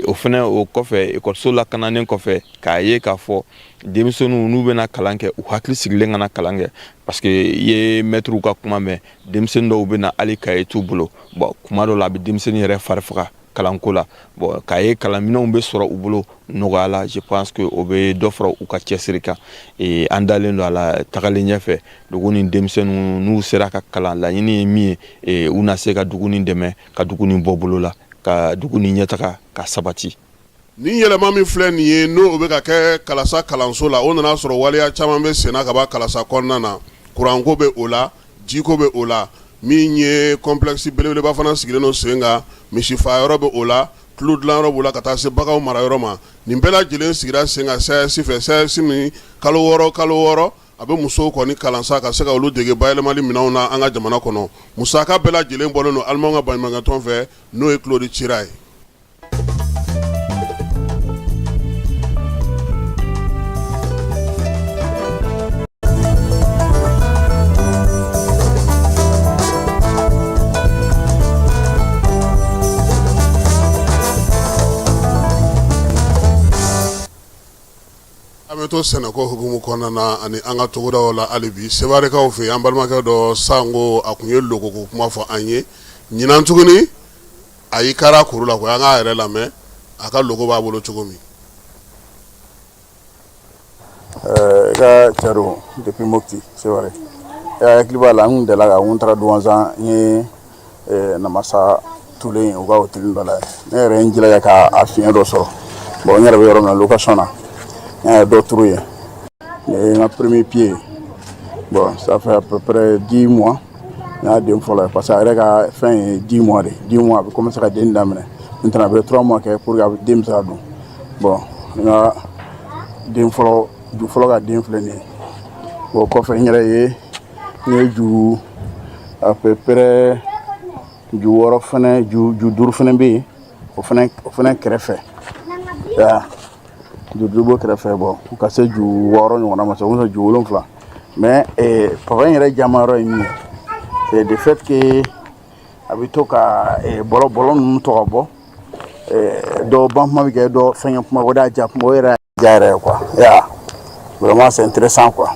O fɛnɛ, o kɔfɛ, ekɔliso lakananen kɔfɛ, k'a ye k'a fɔ Denmisɛnninw n'u bɛna kalan kɛ, u hakili sigilen ka na kalan kɛ, parce que i ye mɛtiriw ka kuma mɛn, denmisɛnnin dɔw bɛ na hali kaye t'u bolo. Bon, kuma dɔw la a bɛ denmisɛnnin yɛrɛ fari faga kalanko la. Bon, k'a ye kalanminɛnw bɛ sɔrɔ u bolo nɔgɔya la, je pense que o bɛ dɔ fara u ka cɛsiri kan. An dalen don a la, tagalen ɲɛfɛ, dugu ni denmisɛnninw n'u sera ka kalan, laɲini ye min ye, u na se ka dugu ni dɛmɛ, ka dugu ni bɔ bolo la, ka dugu ni ɲɛtaga ka sabati. Nin yɛlɛma min filɛ nin ye, n'o bɛ ka kɛ Kalasa kalanso la, o nana sɔrɔ waleya caman bɛ senna ka ban Kalasa kɔnɔna na. Kuranko bɛ o la, jiko bɛ o la, min ye complexe belebeleba fana sigilen don sen kan, misifa yɔrɔ bɛ o la, tulu dilanyɔrɔ b'o la, ka taa se baganw mara yɔrɔ ma. Nin bɛɛ lajɛlen sigira sen kan SAES fɛ, SAES min kalo 6 kalo 6 a bɛ musow kɔni kalan sa ka se ka olu dege bayɛlɛmali minɛnw na an ka jamana kɔnɔ. Musaka bɛɛ lajɛlen bɔlen don Alimanw ka baɲumankɛtɔn fɛ, n'o ye Claude Chira ye. An bɛ to sɛnɛko hukumu kɔnɔna na ani an ka togodaw la hali bi. Sewarekaw fɛ yen, an balimakɛ dɔ Sango, a tun ye loko ko kuma fɔ an ye ɲinan tuguni. A y'i kari kuru la ko an k'a yɛrɛ lamɛn, a ka loko b'a bolo cogo min. I ka cɛ don depuis Mopti, Seware. E hakili b'a la, an kun delila ka n taara Duwanzan, n ye namasa tulen u ka hôtel dɔ la. Ne yɛrɛ ye n jilaja k'a fiɲɛ dɔ sɔrɔ. Bon, n yɛrɛ bɛ yɔrɔ min na, location na, n y'a dɔ turu yen. Nin ye n ka premier pied ye. Bon, ça fait à peu près 10 mois n y'a den fɔlɔ ye, parce que a yɛrɛ ka fɛn ye 10 mois de. 10 mois, a bɛ commencer ka den daminɛ. Maintenant, a bɛ 3 mois kɛ pour que a den bɛ se ka don. Bon, n ka den fɔlɔ, ju fɔlɔ ka den filɛ nin ye. Bon, kɔfɛ n yɛrɛ ye n ye ju à peu près ju 6 fɛnɛ, ju 5 fɛnɛ bɛ yen, o fɛnɛ kɛrɛfɛ ya, ju 5 b'o kɛrɛfɛ. Bon, ka se ju 6 ɲɔgɔnna ma, sisan o bɛ ju 7. Mais papaye in yɛrɛ jama yɔrɔ ye min ye, c'est de fait que a bɛ to ka bɔlɔ bɔlɔ ninnu to ka bɔ dɔ ban kuma bɛ kɛ dɔ fɛngɛ kuma, o de y'a ja kuma, o yɛrɛ y'a ja yɛrɛ ye quoi. Ya, vraiment c'est intéressant quoi.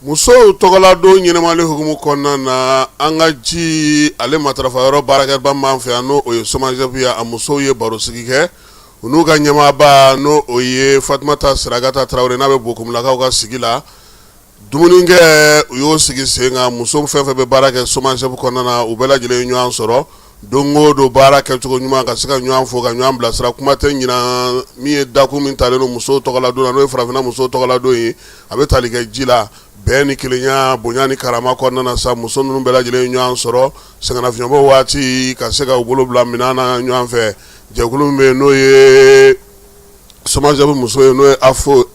Musow tɔgɔladon ɲɛnamali hukumu kɔnɔna na, an ka ji ale matarafa yɔrɔ baarakɛba b'an fɛ yan, n'o o ye SOMAGEP ye, a musow ye barosigi kɛ u n'u ka ɲɛmaaba, n'o o ye Fatumata Sirakata Tarawele, n'a bɛ Bokumulakaw ka sigi la. Dumunikɛ u y'o sigi sen kan. Muso fɛn fɛn bɛ baara kɛ SOMAGEP kɔnɔna na, u bɛɛ lajɛlen ye ɲɔgɔn sɔrɔ don o don baara kɛcogo ɲuman, ka se ka ɲɔgɔn fo, ka ɲɔgɔn bilasira. Kuma tɛ ɲinan min ye, dakun min talen don musow tɔgɔladon na, n'o ye farafinna musow tɔgɔladon ye, a bɛ tali kɛ ji la, bɛn ni kelenya, bonya ni karama kɔnɔna na sa. Muso ninnu bɛɛ lajɛlen ye ɲɔgɔn sɔrɔ sɛgɛnnafiɲɛbɔ waati ka se ka u bolo bila minɛn na ɲɔgɔn fɛ. Jɛkulu min bɛ yen, n'o ye SOMAGEP muso ye, n'o ye AFO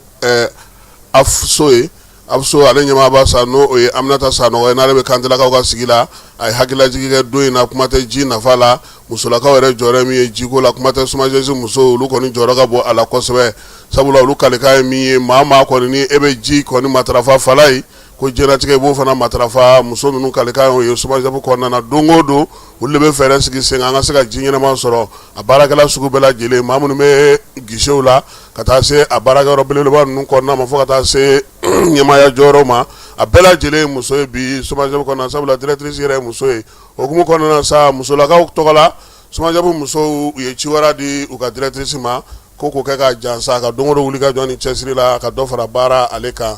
AFSO ye, AFSO ale ɲɛmaaba sa, n'o o ye Aminata Sanɔgɔ ye, n'ale bɛ Kantelakaw ka sigi la, a ye hakililajigin kɛ don in na. Kuma tɛ ji nafa la, musolakaw yɛrɛ jɔyɔrɔ min ye jiko la, kuma tɛ SOMAGEP musow, olu kɔni jɔyɔrɔ ka bon a la kosɛbɛ, sabula olu kalikan ye min ye, maa maa kɔni ni e bɛ ji kɔni matarafa fala ye, ko diɲɛlatigɛ i b'o fana matarafa. Muso ninnu kalikan y'o ye SOMAGEP kɔnɔna na. Don o don, olu de bɛ fɛɛrɛ sigi sen kan an ka se ka ji ɲɛnama sɔrɔ. A baarakɛla sugu bɛɛ lajɛlen, maa minnu bɛ guichetw la, ka taa se a baarakɛyɔrɔ belebeleba ninnu kɔnɔna ma, fo ka taa se ɲɛmaaya jɔyɔrɔ ma, a bɛɛ lajɛlen ye muso ye bi SOMAGEP kɔnɔna, sabula directrice yɛrɛ ye muso ye. O hukumu kɔnɔna sa, musolakaw tɔgɔ la, SOMAGEP musow u ye ciwara di u ka directrice ma ko k'o kɛ ka jansa ka don o don wuli ka jɔ ni cɛsiri la, ka dɔ fara baara ale kan.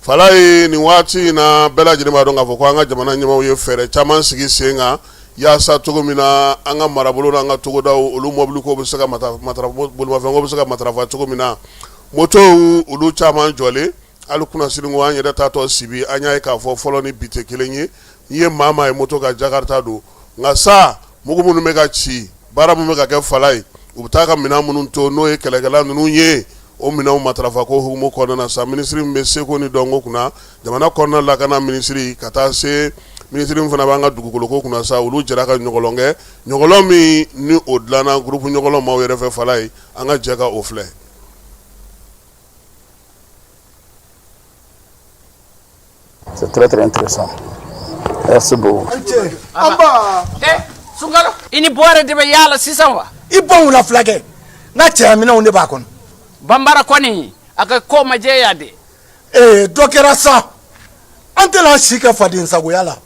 Falaye, nin waati in na, bɛɛ lajɛlen b'a dɔn k'a fɔ ko an ka jamana ɲɛmaaw ye fɛɛrɛ caman sigi sen kan yaasa cogo min na an ka marabolo n'an ka togodaw, olu mɔbiliko bɛ se ka bolimafɛnko bɛ se ka matarafa cogo min na. Motow olu caman jɔlen hali kunasini ko an yɛrɛ taatɔ Sibi, an y'a ye k'a fɔ fɔlɔ ni bi tɛ kelen ye. N'i ye maa maa ye moto kan, Jakarta don. Nka sa, mugu minnu bɛ ka ci, baara minnu bɛ ka kɛ Falaye, u bɛ taa ka minɛn minnu to, n'o ye kɛlɛkɛla ninnu ye, o minɛnw matarafa ko hukumu kɔnɔna na sa, minisiri min bɛ seko ni dɔnko kunna jamana kɔnɔna, lakana minisiri, ka taa se minisiri min fana b'an ka dugukoloko kunna sa, olu jɛra ka ɲɔgɔlɔn kɛ, ɲɔgɔlɔn min ni o dilanna groupe ɲɔgɔlɔn maaw yɛrɛ fɛ. Falaye, an ka jɛ ka o filɛ. C'est très très intéressant. Merci beaucoup. Eh, Sunkalo, i ni bɔrɛ de bɛ yaala sisan wa? I bɔn wula fulakɛ, n ka cɛya minɛnw de b'a kɔnɔ. Banbara kɔni, A ka ko ma jɛya de. Ee, dɔ kɛra sa, an tɛna si kɛ faden sagoya la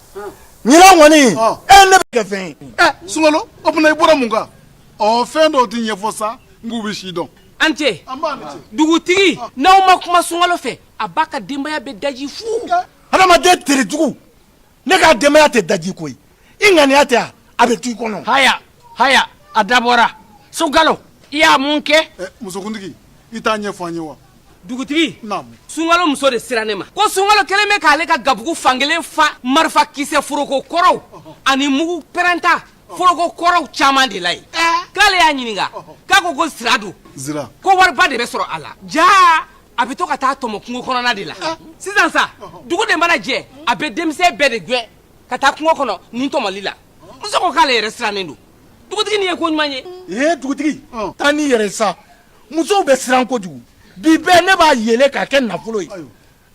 ɲinan kɔni. E, ne bɛ kɛ fɛn ye. Ɛ Sunkalo, o tuma i bɔra mun kan? Ɔ, fɛn dɔw tɛ ɲɛfɔ sa, n k'u bɛ si dɔn. An cɛ dugutigi, n'aw ma kuma Sunkalo fɛ, a b'a ka denbaya bɛɛ daji fu. Hadamaden terijugu, ne ka denbaya tɛ daji koyi. I ŋaniya tɛ a, a bɛ to i kɔnɔ. Haya haya, a dabɔra. Sunkalo, i y'a mun kɛ? Musokuntigi, i t'a ɲɛfɔ an ye wa? Dugutigi, Sunkalo muso de sera ne ma ko Sunkalo kɛlen bɛ k'ale ka gabugu fankelen fa marifa kisɛ foroko kɔrɔw ani mugu pɛrɛnta foroko kɔrɔw caman de la yen. K'ale y'a ɲininka, k'a ko ko sira don, ko wariba de bɛ sɔrɔ a la. Jaa, a bɛ to ka taa tɔmɔ kungo kɔnɔna de la. Sisan sa, dugu de mana jɛ, a bɛ denmisɛn bɛɛ de gɛn ka taa kungo kɔnɔ nin tɔmɔli la. Muso ko k'ale yɛrɛ sirannen don. Dugutigi, nin ye ko ɲuman ye? Ee dugutigi, taa n'i yɛrɛ sa. Musow bɛ siran kojugu. Bi bɛɛ ne b'a yɛlɛ k'a kɛ nafolo ye.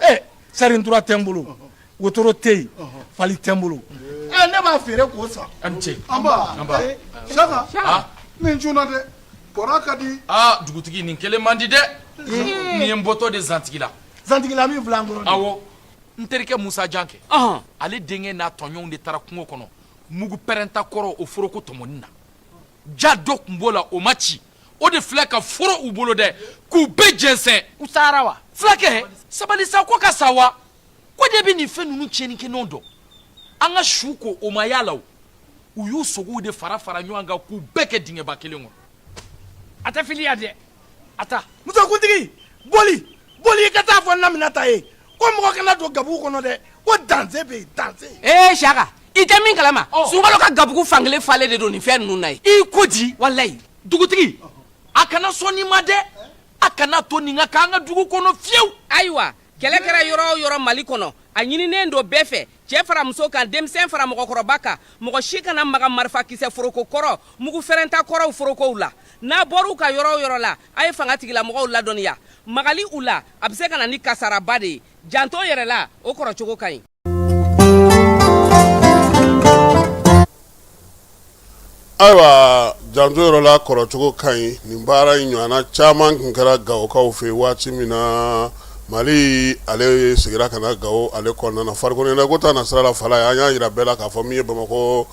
Ɛ, sarintura tɛ n bolo, wotoro tɛ yen, fali tɛ n bolo. Ɛ, ne b'a feere k'o san. A ni ce. Anba. Anba. Saka. Ah. Nin cunna dɛ, kɔrɔ ka di. Aa dugutigi, nin kelen man di dɛ. Nin ye n bɔtɔ de zantigila. Zantigila min filɛ an kɔrɔ. Awɔ, n terikɛ Musa Jankɛ, ale denkɛ n'a tɔɲɔgɔnw de taara kungo kɔnɔ mugu pɛrɛnta kɔrɔ, o foroko tɔmɔni na. Ja dɔ tun b'o la, o ma ci, o de filɛ ka foro u bolo dɛ, k'u bɛɛ jɛnsɛn. U sara wa? Fulakɛ, sabali sa. Ko ka sa wa? Ko de bɛ nin fɛn ninnu tiɲɛnikɛnɔ dɔn. An ka su ko o ma y'a la. O u y'u sogow de fara fara ɲɔgɔn kan k'u bɛɛ kɛ dingɛba kelen kɔnɔ. A tɛ filiya dɛ, a ta. Musokuntigi, boli boli, i ka taa fɔ Naminata ye ko mɔgɔ kana don gabugu kɔnɔ dɛ, ko danger bɛ yen, danger. Ee Saka, i tɛ min kalama, Sunkalo ka gabugu fankelen falen de don nin fɛn ninnu na ye. I ko di? Walayi. Dugutigi, a kana sɔn nin ma dɛ. A kana to nin ka k'an ka dugu kɔnɔ fiyewu. Ayiwa, kɛlɛ kɛra yɔrɔ o yɔrɔ Mali kɔnɔ, a ɲininen don bɛɛ fɛ, cɛ fara muso kan, denmisɛn fara mɔgɔkɔrɔba kan, mɔgɔ si kana maga marifakisɛ foroko kɔrɔ, mugu fɛrɛnta kɔrɔw forokow la. N'a bɔr'u ka yɔrɔ o yɔrɔ la, a ye fanga tigilamɔgɔw ladɔnniya. Magali u la, a bɛ se ka na ni kasaraba de ye. Janto yɛrɛ la, o kɔrɔcogo ka ɲi. Ayiwa, janto yɔrɔ la, kɔrɔcogo ka ɲi. Nin baara in ɲɔgɔnna caman tun kɛra Gawokaw fɛ waati min na Mali ale seginna ka na Gawo ale kɔnɔna na. Farikolo ɲɛnajɛ ko ta na sira la, fala an y'a jira bɛɛ la k'a fɔ min ye Bamakɔ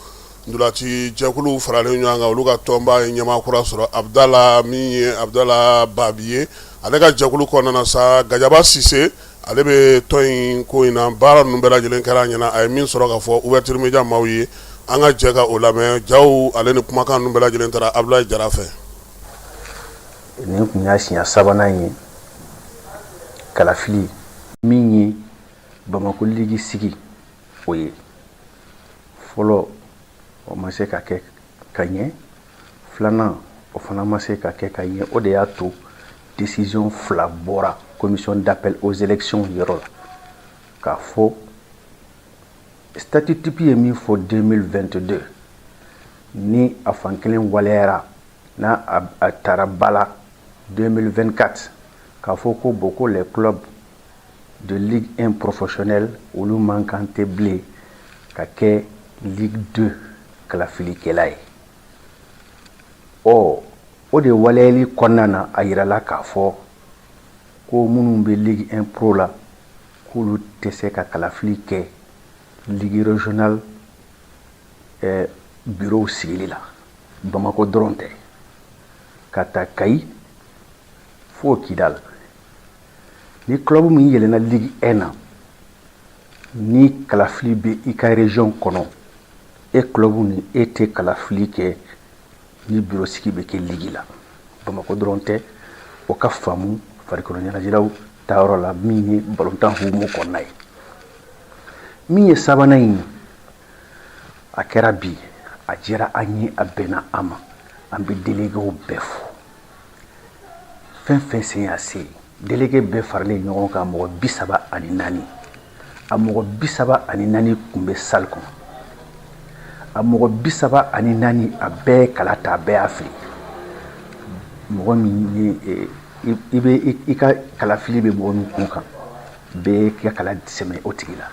ntolaci jɛkulu faralen ɲɔgɔn kan, olu ka tɔnba ye ɲɛmaa kura sɔrɔ, Abudala, min ye Abudala Babi ye. Ale ka jɛkulu kɔnɔna na sa, Gajaba Sise, ale bɛ tɔn in ko in na. Baara ninnu bɛɛ lajɛlen kɛra a ɲɛna. A ye min sɔrɔ k'a fɔ Ouverture Media maaw ye, an ka jɛ ka o lamɛn. Jaw ale ni kumakan ninnu bɛɛ lajɛlen taara Abudulayi Jara fɛ. Nin tun y'a siɲɛ sabanan ye kalafili min ye Bamakɔ ligi sigi, o ye fɔlɔ, o ma se ka kɛ ka ɲɛ. Filanan, o fana ma se ka kɛ ka ɲɛ. O de y'a to décision fila bɔra commission d'appel aux élections yɔrɔ la k'a fɔ statut type ye min fɔ 2022, ni a fan kelen waleyara, n'a a taara ba la 2024, k'a fɔ ko bon, ko les clubs de Ligue 1 professionnelle, olu man kan tɛ bilen ka kɛ Ligue 2 kalafilikɛla ye. Ɔ, o de waleyali kɔnɔna na, a yirala k'a fɔ ko minnu bɛ Ligue 1 pro la, k'olu tɛ se ka kalafili kɛ Ligue régionale bureau sigili la. Bamakɔ dɔrɔn tɛ, ka taa Kayi fo Kidal. Ni club min yɛlɛnna Ligue 1 na, ni kalafili bɛ i ka région kɔnɔ, e club ni e tɛ kalafili kɛ ni bureau sigi bɛ kɛ ligue la. Bamakɔ dɔrɔn tɛ, o ka faamu farikolo ɲɛnajɛlaw taayɔrɔ la, min ye balontan hukumu kɔnɔna ye. Min ye sabanan in ye, a kɛra bi, a diyara an ye, a bɛnna an ma. An bɛ déléguéw bɛɛ fo, fɛn fɛn sen y'a se. Délégué bɛɛ faralen ɲɔgɔn kan, mɔgɔ 34. A mɔgɔ 34 tun bɛ salle kɔnɔ. A mɔgɔ 34, a bɛɛ ye kala ta, a bɛɛ y'a fili. Mɔgɔ min ye i bɛ i ka kalafili bɛ mɔgɔ min kun kan, bɛɛ ka kala sɛmɛ o tigi la.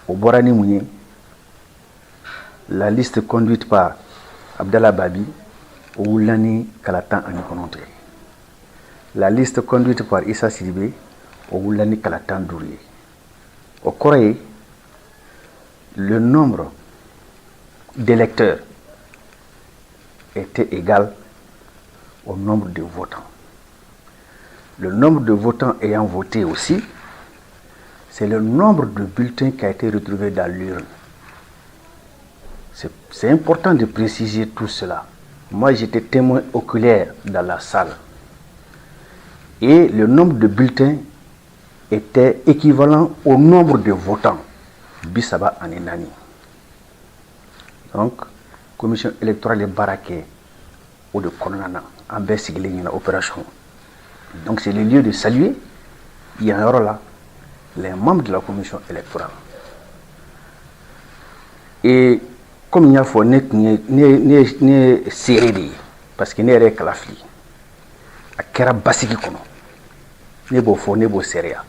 O bɔra ni mun ye? La liste conduite par Abdallah Babi, o wulila ni kala 19 ye. La liste conduite par Issa Sidibé o wulila ni kala 15 ye. O kɔrɔ ye le nombre d'électeurs était égal au nombre de votants. Le nombre de votants ayant voté aussi, c'est le nombre de bulletins qui a été retrouvé dans l'urne. C'est important de préciser tout cela. Moi, j'étais témoin oculaire dans la salle. Et le nombre de bulletins était équivalent au nombre de votants. 34. Donc, commission électorale ye baara kɛ o de kɔnɔna na, an bɛɛ sigilen ɲɛna opération. Donc c'est le lieu de saluer yan yɔrɔ la les membres de la commission électorale. Et comme n y'a fɔ, ne tun ye ne ye seere de ye, parce que ne yɛrɛ ye kala fili. A kɛra basigi kɔnɔ, ne b'o fɔ, ne b'o seereya.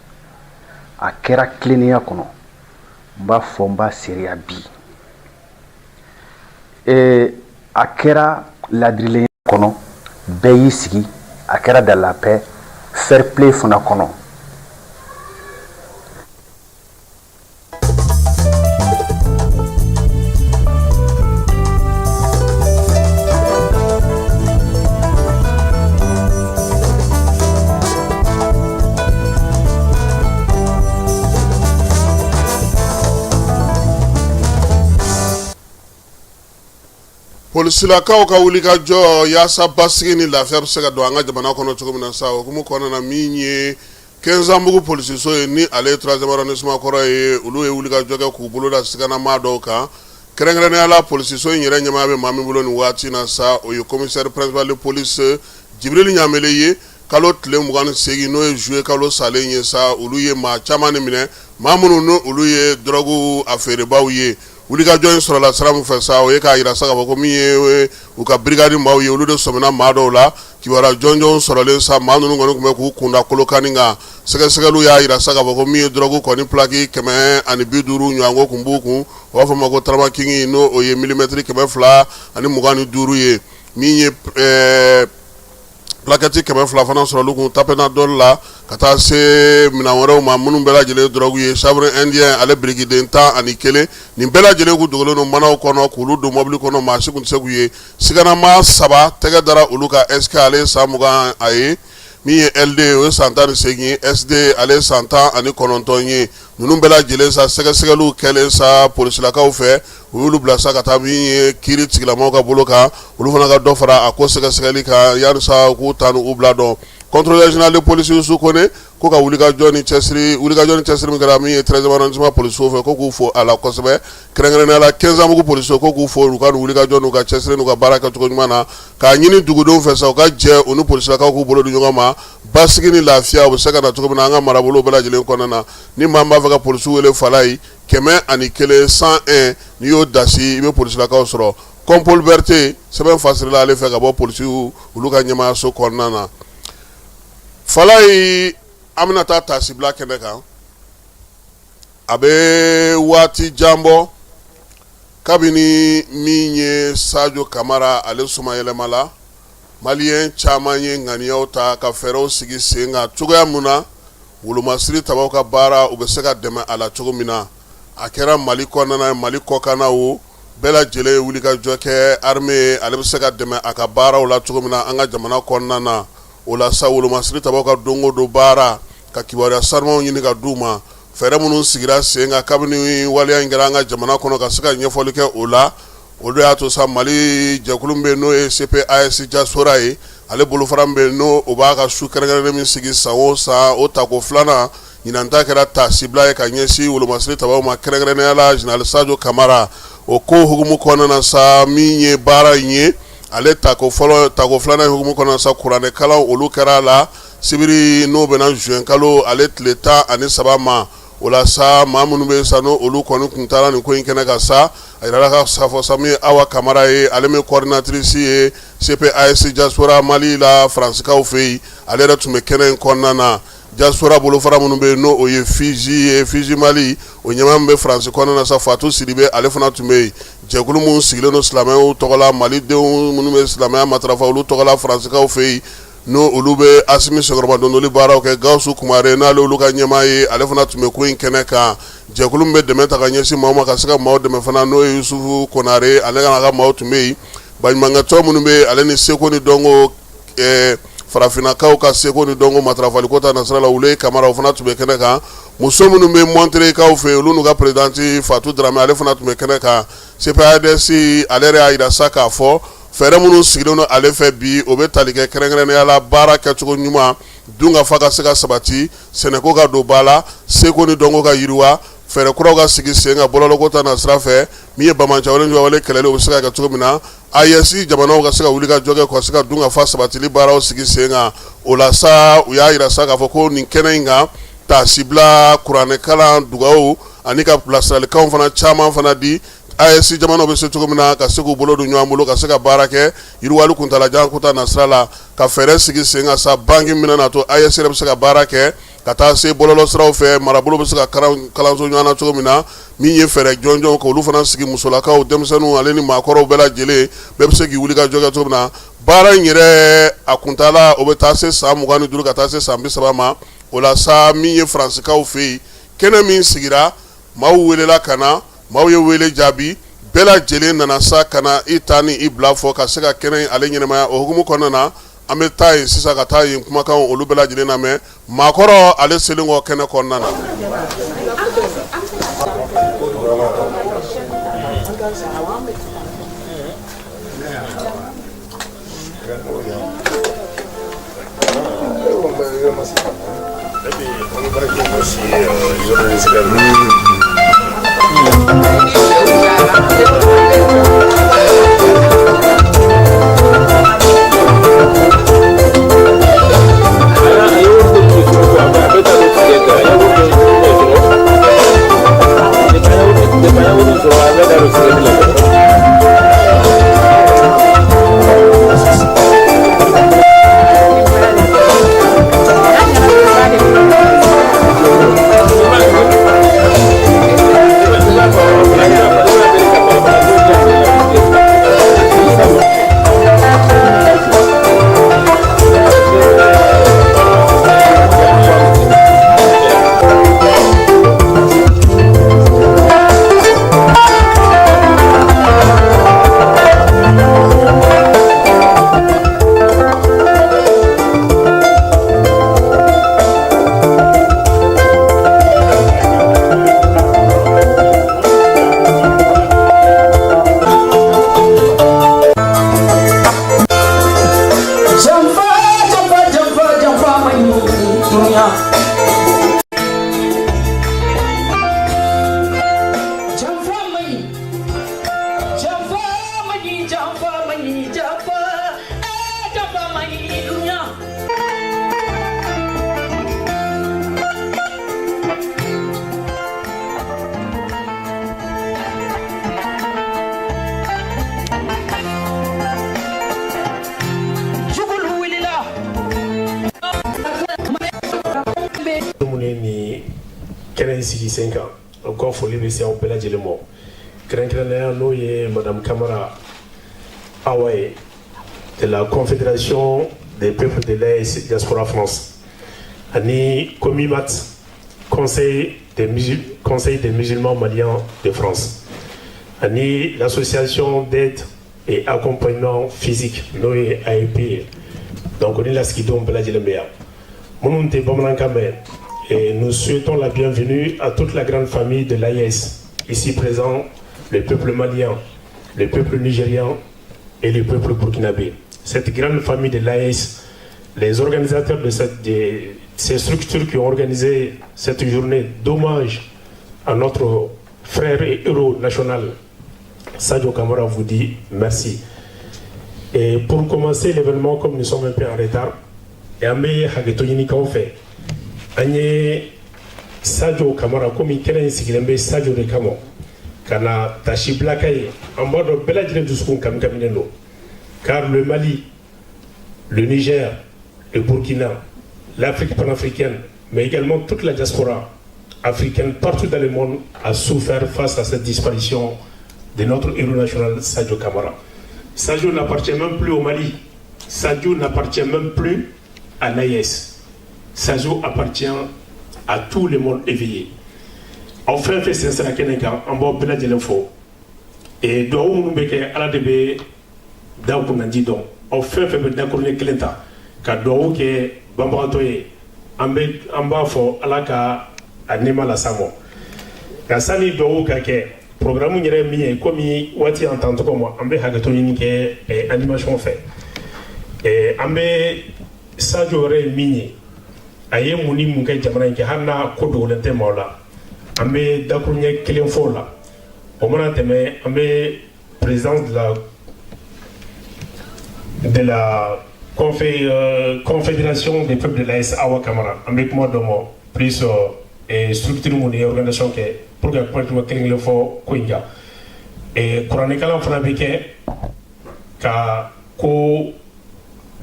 A kɛra tilennenya kɔnɔ, n b'a fɔ, n b'a seereya bi. A kɛra ladirilenya kɔnɔ, bɛɛ y'i sigi, a kɛra dans la paix, fair play fana kɔnɔ. Polisilakaw ka wulikajɔ yaasa basigi ni lafiya bɛ se ka don an ka jamana kɔnɔ cogo min na sa, o hukumu kɔnɔna na, min ye Kɛnzanbugu polisiso ye, ni ale ye troisième arrondissement kɔrɔ ye, olu ye wulikajɔ kɛ k'u bolo da siganamaa dɔw kan. Kɛrɛnkɛrɛnnenya la, polisiso in yɛrɛ ɲɛmaaya bɛ maa min bolo nin waati na sa, o ye commissaire principal de police Jibril Ɲamele ye. Kalo tile 28, n'o ye juillet kalo salen ye sa, olu ye maa caman de minɛ, maa minnu ni olu ye dɔrɔgu a feerebaaw ye. Wulikajɔ in sɔrɔla sira min fɛ sa, o ye k'a jira sa k'a fɔ ko min ye u ka brigade maaw ye, olu de sɔmina maa dɔw la. Kibaruya jɔnjɔn sɔrɔlen sa, maa ninnu kɔni tun bɛ k'u kunda Kolokani kan. Sɛgɛsɛgɛliw y'a jira sa k'a fɔ ko min ye dɔrɔgu kɔni plaque 150 ɲɔgɔnko tun b'u kun, u b'a fɔ ma ko taramakingi, n'o o ye milimɛtiri 225 ye. Min ye plaquette 200 fana sɔrɔ olu kun tapénadol la, ka taa se minɛn wɛrɛw ma minnu bɛɛ lajɛlen dɔrɔgu ye, chanvre indien ale birikiden 11. Nin bɛɛ lajɛlen kun dogolen don manaw kɔnɔ k'olu don mɔbili kɔnɔ, maa si kun tɛ se k'u ye. Siganamaa saba tɛgɛ dara olu kan. SK, ale ye san 20 a ye. Min ye LD, o ye san 18 ye. SD, ale ye san 19 ye. Ninnu bɛɛ lajɛlen sa, sɛgɛsɛgɛliw kɛlen sa polisilakaw fɛ, u y'olu bila sa ka taa min ye kiiri tigilamɔgɔw ka bolo kan, olu fana ka dɔ fara a ko sɛgɛsɛgɛli kan yanni u k'u ta u bila dɔn. Contrôleur général de police Yusu Kone ko ka wulikajɔ ni cɛsiri, wulikajɔ ni cɛsiri min kɛra min ye 13e arrondissement polisiw fɛ, ko k'u fo a la kosɛbɛ. Kɛrɛnkɛrɛnnenya la, Kɛnzanbugu polisiw, ko k'u fo u ka wulikajɔ n'u ka cɛsiri n'u ka baara kɛcogo ɲuman na, k'a ɲini dugudenw fɛ sa u ka jɛ u ni polisilakaw k'u bolo di ɲɔgɔn ma, basigi ni lafiya u bɛ se ka na cogo min na an ka marabolo bɛɛ lajɛlen kɔnɔna na. Ni maa b'a fɛ ka polisiw wele, Falayi, 101, 101, n'i y'o dasi, i bɛ polisilakaw sɔrɔ. Kɔnpol Berete, sɛbɛn fasirila ale fɛ ka bɔ polisiw olu ka ɲɛmaayaso kɔnɔna na. Falayi, an bɛna taa taasibila kɛnɛ kan. A bɛ waati jan bɔ kabini min ye Sajo Kamara ale somayɛlɛma la, maliyɛn caman ye ŋaniyaw ta ka fɛɛrɛw sigi sen kan cogoya min na wolomasiri tabaw ka baara u bɛ se ka dɛmɛ a la cogo min na. A kɛra Mali kɔnɔna ye, Mali kɔkanna o, bɛɛ lajɛlen ye wulikajɔ kɛ armée ale bɛ se ka dɛmɛ a ka baaraw la cogo min na an ka jamana kɔnɔna na. O la sa, wolomasiri tabaw ka don o don baara, ka kibaruya sanumanw ɲini ka d'u ma, fɛɛrɛ minnu sigira sen kan kabini waleya in kɛra an ka jamana kɔnɔ, ka se ka ɲɛfɔli kɛ o la. O de y'a to sa, Mali jɛkulu min bɛ yen, n'o ye CPAS diaspora ye, ale bolofara min bɛ yen, n'o o b'a ka su kɛrɛnkɛrɛnnen min sigi san o san, o tako filanan ɲinan ta kɛra taasibila ye ka ɲɛsin wolomasiri tabaw ma, kɛrɛnkɛrɛnnenya la général Sajo Kamara. O ko hukumu kɔnɔna na sa, min ye baara in ye, ale tako fɔlɔ, tako filanan hukumu kɔnɔna sa, kuranɛkalan olu kɛra a la sibiri, n'o bɛnna juin kalo ale tile 13 ma. O la sa, maa minnu bɛ sa, n'o olu kɔni tun taara nin ko in kɛnɛ kan sa, a jirala ka fɔ sa, min ye Awa Kamara ye, ale min coordinatrice ye CPAS diaspora Mali la Faransikaw fɛ yen, ale yɛrɛ tun bɛ kɛnɛ in kɔnɔna na. Diaspora bolofara minnu bɛ yen, n'o o ye FIJ ye, FIJ Mali, o ɲɛmaa min bɛ Faransi kɔnɔna na sa, Fatu Sidibe, ale fana tun bɛ yen. Jɛkulu minnu sigilen don silamɛw tɔgɔ la, malidenw minnu bɛ silamɛya matarafa olu tɔgɔ la Faransikaw fɛ yen. N'o olu bɛ Asimi senkɔrɔmadondoli baaraw kɛ, Gawusu Kumare n'ale olu ka ɲɛmaa ye, ale fana tun bɛ ko in kɛnɛ kan. Jɛkulu min bɛ dɛmɛ ta ka ɲɛsin maaw ma ka se ka maaw dɛmɛ fana, n'o ye Yusufu Konare, ale n'a ka maaw tun bɛ yen. Baɲumankɛtɔn minnu bɛ ale ni seko ni dɔnko, farafinnakaw ka seko ni dɔnko matarafaliko ta nasira la, Wule Kamara, o fana tun bɛ kɛnɛ kan. Muso minnu bɛ Montreuilkaw fɛ, olu n'u ka présidente Fatu Dramɛ, ale fana tun bɛ kɛnɛ kan. CPADS ale yɛrɛ y'a jira sa k'a fɔ fɛɛrɛ minnu sigilen don ale fɛ bi, o bɛ tali kɛ kɛrɛnkɛrɛnnenya la baara kɛcogo ɲuman, dunkafa ka se ka sabati, sɛnɛko ka don ba la, seko ni dɔnko ka yiriwa, fɛɛrɛ kuraw ka sigi sen kan bɔlɔlɔko ta nasira fɛ, min ye banbaanciwale wale kɛlɛli, o bɛ se ka kɛ cogo min na, AES jamanaw ka se ka wuli ka jɔ kɛ ka se ka dunkafa sabatili baaraw sigi sen kan. O la sa, u y'a jira sa k'a fɔ ko nin kɛnɛ in kan, taasibila, kuranɛkalan, dugawu ani ka bilasiralikanw fana caman fana di, AES jamanaw bɛ se cogo min na ka se k'u bolo don ɲɔgɔn bolo ka se ka baara kɛ yiriwali kuntaalajan ko ta nasira la, ka fɛɛrɛ sigi sen kan sa banki min na to AES yɛrɛ bɛ se ka baara kɛ ka taa se bɔlɔlɔsiraw fɛ, marabolo bɛ se ka kalanso ɲɔgɔn na cogo min na, min ye fɛɛrɛ jɔnjɔn k'olu fana sigi musolakaw, denmisɛnninw ale ni maakɔrɔw bɛɛ lajɛlen bɛɛ bɛ se k'i wuli ka jɔ kɛ cogo min na. Baara in yɛrɛ a kuntaala o bɛ taa se san 25 ka taa se san 30 ma. O la sa, min ye Faransikaw fɛ yen, kɛnɛ min sigira, maaw welela ka na, maaw ye wele jaabi, bɛɛ lajɛlen nana sa ka na i ta ni i bila fɔ ka se ka kɛnɛ in ale ɲɛnamaya. O hukumu kɔnɔna na, an bɛ taa yen sisan ka taa yen kumakan olu bɛɛ lajɛlen lamɛn, maakɔrɔ ale selen kɔ kɛnɛ kɔnɔna na. Minnu ye nin kɛnɛ in sigi sen kan, u ka foli bɛ se aw bɛɛ lajɛlen ma, kɛrɛnkɛrɛnnenya n'o ye madame Kamara Awa ye de la Confédération des peuples de l'AES Diaspora France ani Comimat, Conseil des musulmans maliens de France, ani l'association d'aide et accompagnement physique, n'o ye AEP ye. Donc ni lasigidenw bɛɛ lajɛlen bɛ yan, minnu tɛ bamanankan mɛn, et nous souhaitons la bienvenue à toute la grande famille de l'AES ici présent, le peuple malien, le peuple nigérien et le peuple burkinabé. Cette grande famille de l'AES, les organisateurs de ces structures qui ont organisé cette journée d'hommage à notre frère et héros national Sadio Kamara vous dit merci. Et pour commencer l'événement, comme nous sommes un peu en retard, et an bɛ hakɛto ɲini k'aw fɛ, an ye Sadio Kamara, komi kɛnɛ in sigilen bɛ Sadio de kama, ka na tasibila kɛ ye. An b'a dɔn bɛɛ lajɛlen dusukun kamikaminen don, car le Mali, le Niger, le Burkina, l'Afrique panafricaine, mais également toute la diaspora africaine partout dans le monde a souffert face à cette disparition de notre héros national Sadio Kamara. Sadio n'appartient même plus au Mali. Sadio n'appartient même plus à l'AES. Sadio appartient à tout le monde éveillé. Aw fɛn fɛn sen sera kɛnɛ kan, an b'aw bɛɛ lajɛlen fo. Ee, dugawu minnu bɛ kɛ, Ala de bɛ da kunnandi dɔn. Aw fɛn fɛn bɛ dakuruɲɛ kelen ta ka dugawu kɛ banbagatɔ ye, an bɛ an b'a fɔ Ala ka a nɛɛma las'a ma. Nka sani dugawu ka kɛ, programme yɛrɛ ye min ye, komi waati y'an tan tɔgɔ ma, an bɛ hakɛto ɲini kɛ animation fɛ. An bɛ Sadio yɛrɛ ye min ye, a ye mun ni mun kɛ jamana in kɛ, hali n'a ko dogolen tɛ maaw la, an bɛ dakuruɲɛ kelen fɔ o la. O mana tɛmɛ, an bɛ président de la confédération des peuples de l'AES, Awa Kamara, an bɛ kuma dɔ ma plus structure mun ye organisation kɛ pour que kuma tuma kelen kelen fɔ ko in kan. Kuranɛkalan fana bɛ kɛ ka ko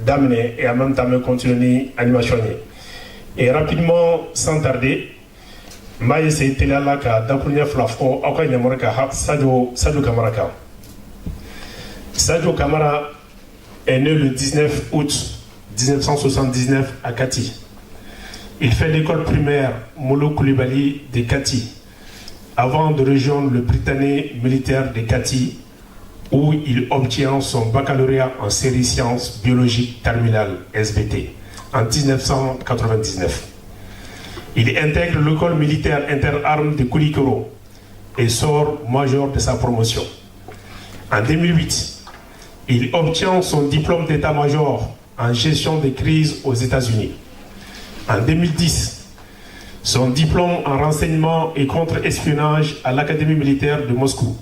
daminɛ et en même temps bɛ continuer ni animation ye. Et rapidement, sans tarder, n b'a essayer teliya la ka dakuruɲɛ fila fɔ aw ka yamaruya kan Sadio Kamara kan. Sadio Kamara est né le 19 août 1979 à Kati. Il fait l'école primaire Molo Koulibaly de Kati avant de rejoindre le Prytanée militaire de Kati, où il obtient son baccalauréat en série sciences biologiques terminales SBT en 1999. Il intègre l'école militaire interarmes de Koulikoro et sort major de sa promotion. En 2008, il obtient son diplôme d'état-major en gestion des crises aux États-Unis. En 2010, son diplôme en renseignement et contre-espionnage à l'Académie militaire de Moscou.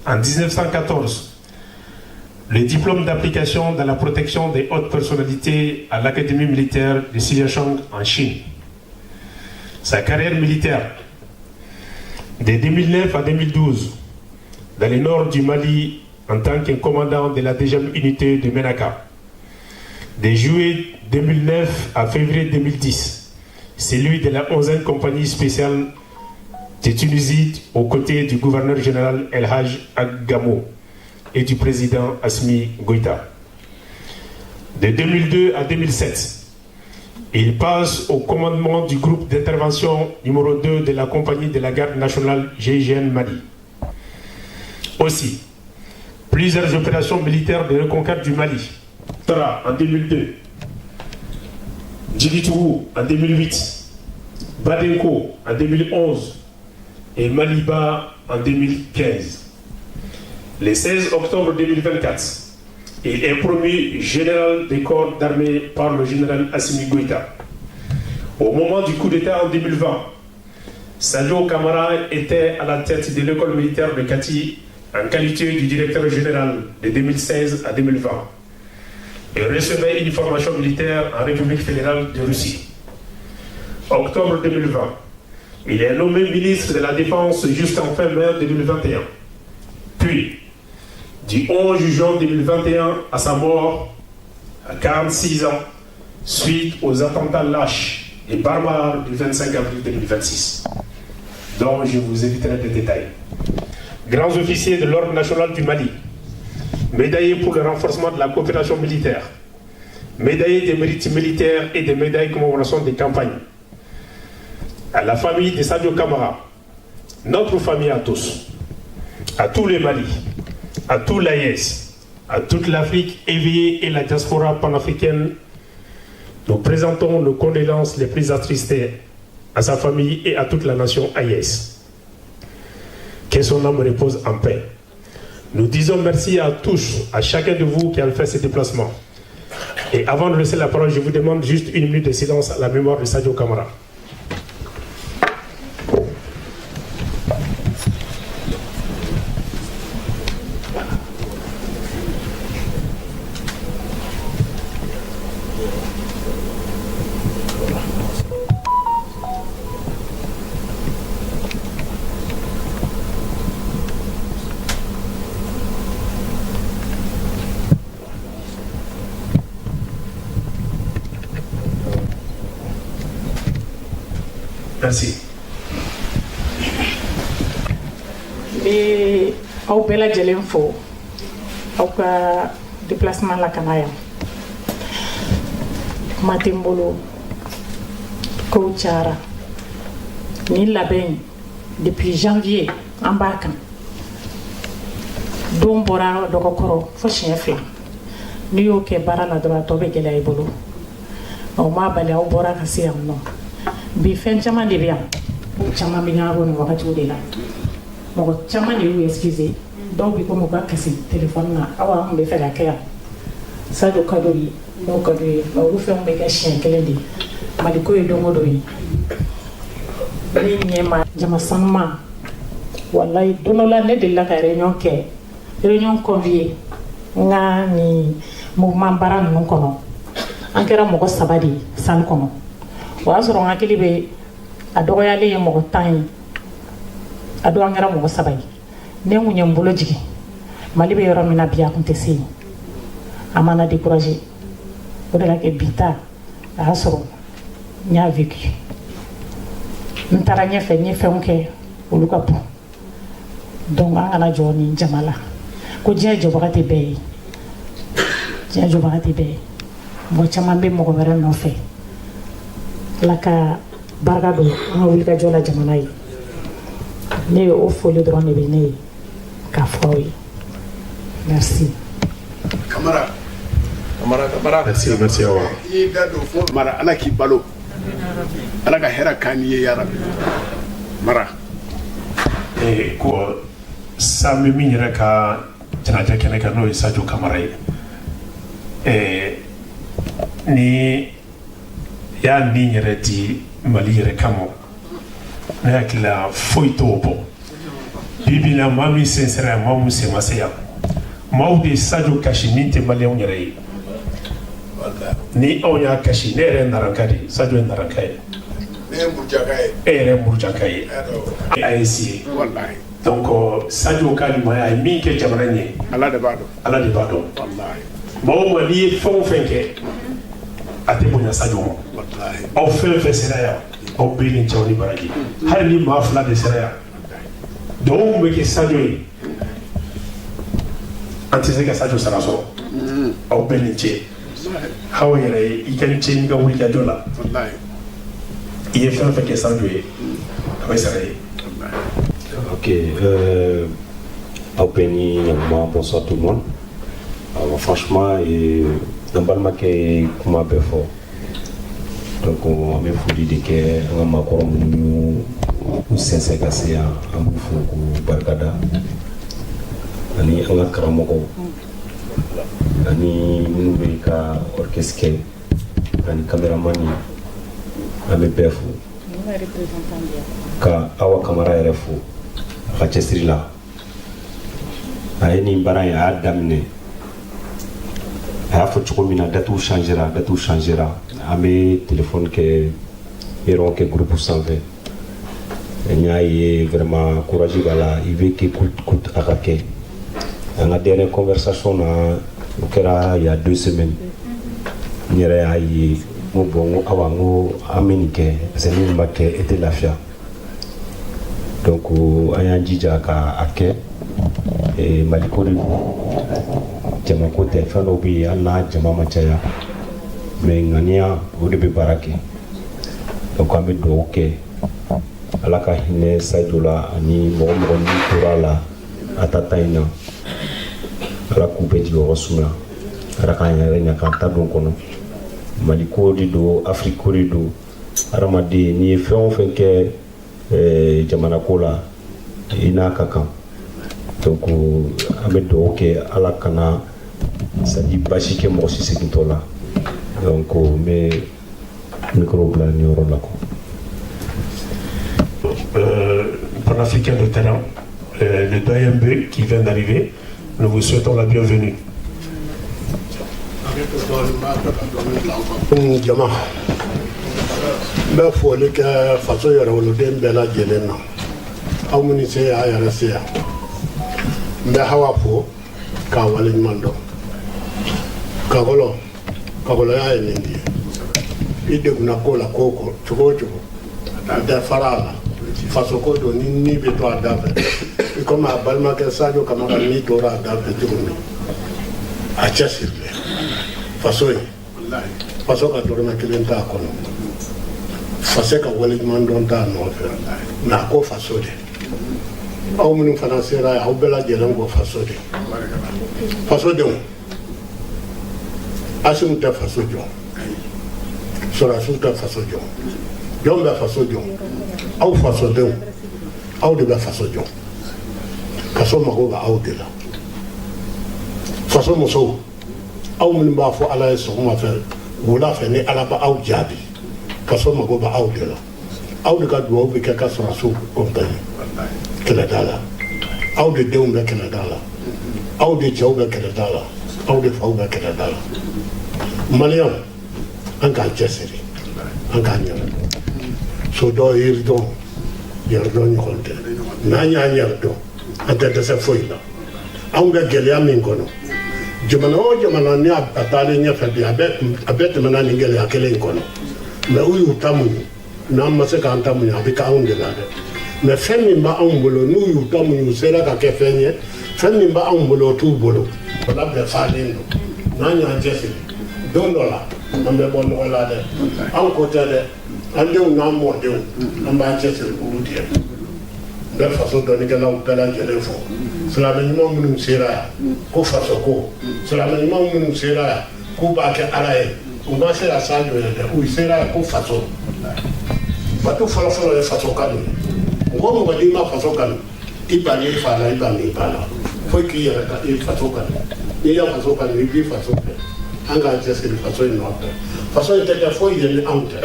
En 1914, le diplôme d'application dans la protection des hautes personnalités à l'Académie militaire de Shijiazhuang en Chine. Sa carrière militaire, de 2009 à 2012, dans le nord du Mali en tant que commandant de la deuxième unité de Menaka. De juillet 2009 à février 2010, celui de la 11e compagnie spéciale de Tunisie aux côtés du gouverneur général El Hadj Ag Gamou et du président Assimi Goïta. De 2002 à 2007, il passe au commandement du groupe d'intervention numéro 2 de la compagnie de la garde nationale GIGN Mali. Aussi, plusieurs opérations militaires de reconquête du Mali. Tara en 2002, Djigitougou en 2008, Badenko en 2011 et Maliba en 2015. Le 16 octobre 2024, il est promu général des corps d'armée par le général Assimi Goïta. Au moment du coup d'État en 2020, Sadio Kamara était à la tête de l'école militaire de Kati en qualité du directeur général de 2016 à 2020 et recevait une formation militaire en République fédérale de Russie. Octobre 2020, il est nommé ministre de la Défense jusqu'en fin mai 2021. Puis, du 11 juin 2021 à sa mort, à 46 ans, suite aux attentats lâches et barbares du 25 avril 2026, dont je vous éviterai des détails. Grands officiers de l'Ordre national du Mali, médaillé pour le renforcement de la coopération militaire, médaillé des mérites militaires et des médailles commémoration des campagnes. À la famille de Sadio Kamara, notre famille à tous, à tous les Mali, à tout l'AES, à toute l'Afrique éveillée et la diaspora panafricaine, nous présentons nos condoléances les plus attristées à sa famille et à toute la nation AES. Que son âme repose en paix. Nous disons merci à tous, à chacun de vous qui a fait ce déplacement. Et avant de laisser la parole, je vous demande juste une minute de silence à la mémoire de Sadio Kamara. Merci. N bɛ aw bɛɛ lajɛlen fo aw ka déplacement la ka na yan. Kuma tɛ n bolo, kow cayara. Nin labɛn, depuis janvier an b'a kan. Don bɔra dɔgɔkɔrɔ fo siɲɛ fila. N'i y'o kɛ baara la dɔrɔn, a tɔ bɛ gɛlɛya i bolo. O m'a bali aw bɔra ka se yan nɔ bi. Fɛn caman de bɛ yan, caman bɛ ɲɛnabɔ nin wagatiw de la. Mɔgɔ caman de y'u excuser, dɔw bɛ komi u ka kasi téléphone na. Awa, an tun bɛ fɛ ka kɛ yan, Sadio ka d'u ye, n'o ka d'u ye, mais olu fɛnw bɛ kɛ siɲɛ kelen de. Maliko ye don o don ye. Ne ɲɛ ma jama sanuman, walayi. Don dɔ la, ne delila ka réunion kɛ, réunion convié n ka nin mouvement baara ninnu kɔnɔ. An kɛra mɔgɔ saba de ye salle kɔnɔ. O y'a sɔrɔ n hakili bɛ a dɔgɔyalen ye mɔgɔ 10 ye. A don, an kɛra mɔgɔ saba ye. Ne kun ye n bolo jigin. Mali bɛ yɔrɔ min na bi, a kun tɛ se yen. A mana décourager, o de la kɛ bi ta, a y'a sɔrɔ n y'a vécu. N taara ɲɛfɛ, n ye fɛnw kɛ, olu ka bon. Donc an kana jɔ nin jama la ko diɲɛ jɔbaga tɛ bɛɛ ye, diɲɛ jɔbaga tɛ bɛɛ ye. Mɔgɔ caman bɛ mɔgɔ wɛrɛ nɔfɛ. Ala ka barika don an ka wulikajɔ la jamana ye. Ne ye o foli dɔrɔn de bɛ ne ye k'a fɔ aw ye. Merci. Kamara. Kamara, Kamara. Merci, merci Awa. I y'i da don fo Mara, Ala k'i balo. Ala ka hɛrɛ k'an ye yarabi. Mara. Ko sa bɛ min yɛrɛ ka jɛnajɛ kɛnɛ kan, n'o ye Sadio Kamara ye, ni y'a ni yɛrɛ di Mali yɛrɛ kama, ne hakili la foyi t'o bɔ. Bi bi in na, maa min sen sera yan, maa min sen ma se yan, maaw de Sadio kasi min tɛ maliyɛnw yɛrɛ ye. Ni anw y'a kasi, ne yɛrɛ ye naranka de ye, Sadio ye naranka ye. Ne ye Murujaka ye. E yɛrɛ ye Murujaka ye, AES ye. Walahi. Donc Sadio ka ɲumanya, a ye min kɛ jamana in ye, Ala de b'a dɔn. Ala de b'a dɔn. Walahi. Maa o maa, n'i ye fɛn o fɛn kɛ, a tɛ bonya Sadio ma. Walahi. Aw fɛn fɛn sera yan, aw bɛɛ ni cɛw ni baraji. Hali ni maa fila de sera yan, dugawu min bɛ kɛ Sadio ye, an tɛ se ka Sadio sara sɔrɔ. Aw bɛɛ ni ce. Aw yɛrɛ ye, i ka ni ce n'i ka wulikajɔ la. Walahi. I ye fɛn fɛn kɛ Sadio ye, a bɛ sara ye. Ok, aw bɛɛ ni ɲakuma, bonsoir tout le monde. Alors, franchement, n balimakɛ ye kuma bɛɛ fɔ. Donc an bɛ foli de kɛ an ka maakɔrɔ minnu y'u u sɛnsɛn ka se yan, an b'u fo k'u barikada, ani an ka karamɔgɔw, ani minnu bɛ ka orchestre kɛ, ani caméraman, an bɛ bɛɛ fo, ka Awa Kamara yɛrɛ fo a ka cɛsiri la. A ye nin baara in, a y'a daminɛ, a y'a fɔ cogo min na, datew changera, datew changera. An bɛ téléphone kɛ, yɔrɔ kɛ groupe sanfɛ. N y'a ye vraiment courage b'a la, il veut que coûte coûte a ka kɛ. An ka dernière conversation na, o kɛra il y a 2 semaines. N yɛrɛ y'a ye, n ko bon, n ko Awa, n ko an bɛ nin kɛ parce que ni nin ma kɛ, e tɛ lafiya. Donc an y'an jija ka a kɛ. Maliko de don, jamako tɛ. Fɛn dɔw bɛ yen, hali n'a jama ma caya, mais ŋaniya, o de bɛ baara kɛ. Donc an bɛ dugawu kɛ, Ala ka hinɛ Sadio la, ani mɔgɔ mɔgɔ ni tora a la a ta ta in na, Ala k'u bɛɛ jigiyɔrɔ sumaya. Ala k'an yɛrɛ ɲa k'an ta don kɔnɔ. Maliko de don, Afiriki ko de don. Hadamaden, n'i ye fɛn o fɛn kɛ jamana ko la, i n'a ka kan. Donc an bɛ dugawu kɛ, Ala kana c'est à dire basi kɛ mɔgɔ si segintɔ la. Donc n bɛ micro bila nin yɔrɔ la quoi. Panafricain de talent, le doyen B qui vient d'arriver, nous vous souhaitons la bienvenue. Jama, n bɛ foli kɛ faso yɛrɛwoloden bɛɛ lajɛlen na, aw minnu se y'a yɛrɛ se yan. N bɛ Hawa fo k'a waleɲuman dɔn. Kakɔlɔ, kakɔlɔya ye nin de ye. I degunna ko la, ko ko cogo o cogo, a tɛ fara a la. Faso ko don, ni ni bɛ to a da fɛ, i komi a balimakɛ Sadio Kamara ni tora a da fɛ cogo min, a cɛsirilen faso ye. Faso ka dɔrɔmɛ kelen t'a kɔnɔ, faso ka waleɲuman dɔn t'a nɔfɛ, mais a ko faso de. Aw minnu fana sera yan, aw bɛɛ lajɛlen ko faso de. Fasodenw, Asimi tɛ faso jɔ, sɔrɔdasiw tɛ faso jɔ. Jɔn bɛ faso jɔ? Aw fasodenw, aw de bɛ faso jɔ. Faso mago bɛ aw de la. Faso musow, aw minnu b'a fɔ Ala ye sɔgɔma fɛ, wula fɛ, ni Ala bɛ aw jaabi, faso mago bɛ aw de la. Aw de ka dugawu bɛ kɛ ka sɔrɔdasiw accompagner kɛlɛda la. Aw de denw bɛ kɛlɛda la, aw de cɛw bɛ kɛlɛda la, aw de faw bɛ kɛlɛda la. Maliyɛnw, an k'an cɛsiri, an k'an yɛrɛ dɔn. So dɔn, yiri dɔn, yɛrɛ dɔn ɲɔgɔn tɛ. N'an y'an yɛrɛ dɔn, an tɛ dɛsɛ foyi la. Anw bɛ gɛlɛya min kɔnɔ, jamana o jamana ni a taalen ɲɛfɛ bi, a bɛɛ tɛmɛna nin gɛlɛya kelen in kɔnɔ, mais u y'u ta muɲu. N'an ma se k'an ta muɲu, a bɛ kɛ anw de la dɛ. Mais fɛn min b'anw bolo, n'u y'u ta muɲu, u sera ka kɛ fɛn ye. Fɛn min b'anw bolo, o t'u bolo. O la bɛɛ falen don. N'an y'an cɛsiri, don dɔ la an bɛ bɔ nɔgɔ la dɛ. Anw ko tɛ dɛ, an denw n'an mɔdenw, an b'an cɛsiri k'olu tigɛ. N bɛ faso dɔnnikɛlaw bɛɛ lajɛlen fo, silamɛ ɲuman minnu sera yan ko faso ko, silamɛ ɲuman minnu sera yan k'u b'a kɛ Ala ye. U ma se ka Sajo ye dɛ, u sera yan ko faso. Bato fɔlɔfɔlɔ ye faso kanu ye. Mɔgɔ o mɔgɔ n'i ma faso kanu, i banni i fa la, i banni i ba la. Fo k'i yɛrɛ ka i faso kanu. N'i ya faso kanu, i b'i faso fɛ. An k'an cɛsiri faso in nɔfɛ. Faso in tɛ kɛ foyi ye ni anw tɛ.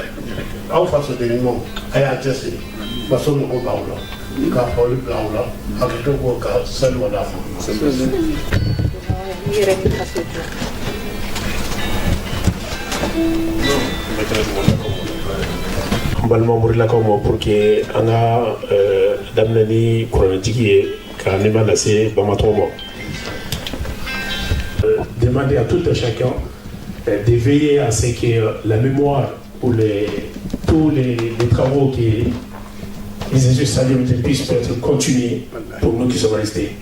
Aw fasoden ɲumanw, a y'an cɛsiri, faso mago b'aw la. Ka foli bila aw la, hakɛto ko ka sali wala fɔ. I yɛrɛ ni faso jɔ. N balima morilakaw ma, pour que an ka daminɛ ni kuranɛjigi ye ka nɛɛma lase bamatɔgɔ ma. Demander à tout un chacun de veiller à ce que la mémoire ou tous les travaux qui les salubrités puissent être continués pour nous qui sommes restés.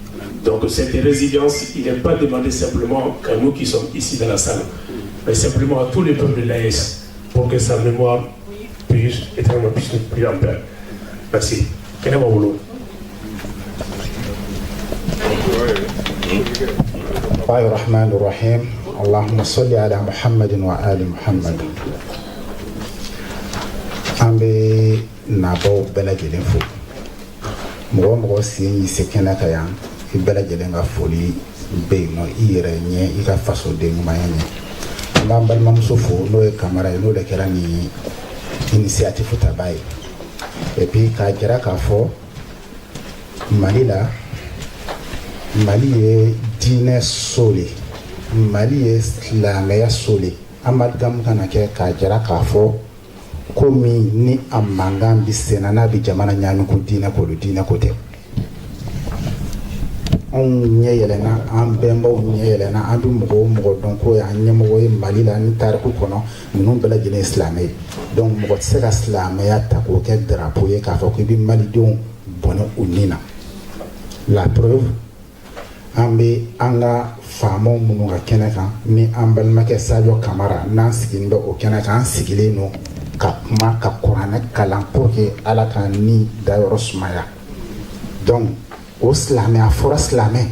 Donc cette résilience, il n'est pas demandé simplement qu'à nous qui sommes ici dans la salle, mais simplement à tous les peuples de l'AES pour que sa mémoire puisse éternellement puisse nous plus en paix. Merci. Kɛnɛ b'aw bolo. الله الرحمن الرحيم، اللهم صل على محمد وآل محمد. An bɛ nabaw bɛɛ lajɛlen fo. Mɔgɔ o mɔgɔ sen y'i se kɛnɛ kan yan, i bɛɛ lajɛlen ka foli bɛ yen nɔ, i yɛrɛ ɲɛ, i ka fasoden ɲumanya ɲɛ. An b'an balimamuso fo, n'o ye Kamara ye, n'o de kɛra nin initiative taba ye. Et puis k'a jira k'a fɔ Mali la, Mali ye diinɛ so le, Mali ye silamɛya so le. Amalgame kana kɛ k'a jira k'a fɔ ko min ni a mankan bi senna, n'a bi jamana ɲaami, ko diinɛ ko don. Diinɛ ko tɛ. Anw ɲɛ yɛlɛnna, an bɛnbaw ɲɛ yɛlɛnna. An bɛ mɔgɔ o mɔgɔ dɔn ko y'an ɲɛmɔgɔ ye Mali la ni tariku kɔnɔ, ninnu bɛɛ lajɛlen ye silamɛ ye. Donc mɔgɔ tɛ se ka silamɛya ta k'o kɛ drapeau ye k'a fɔ k'i bɛ malidenw bɔnɛ u ni na. La preuve, an bɛ an ka faamaw minnu ka kɛnɛ kan, ni an balimakɛ Sadio Kamara n'an sigilen bɛ o kɛnɛ kan, an sigilen don ka kuma ka kuranɛ kalan pour que Ala k'an ni dayɔrɔ sumaya. Donc o silamɛya fɔra, silamɛ,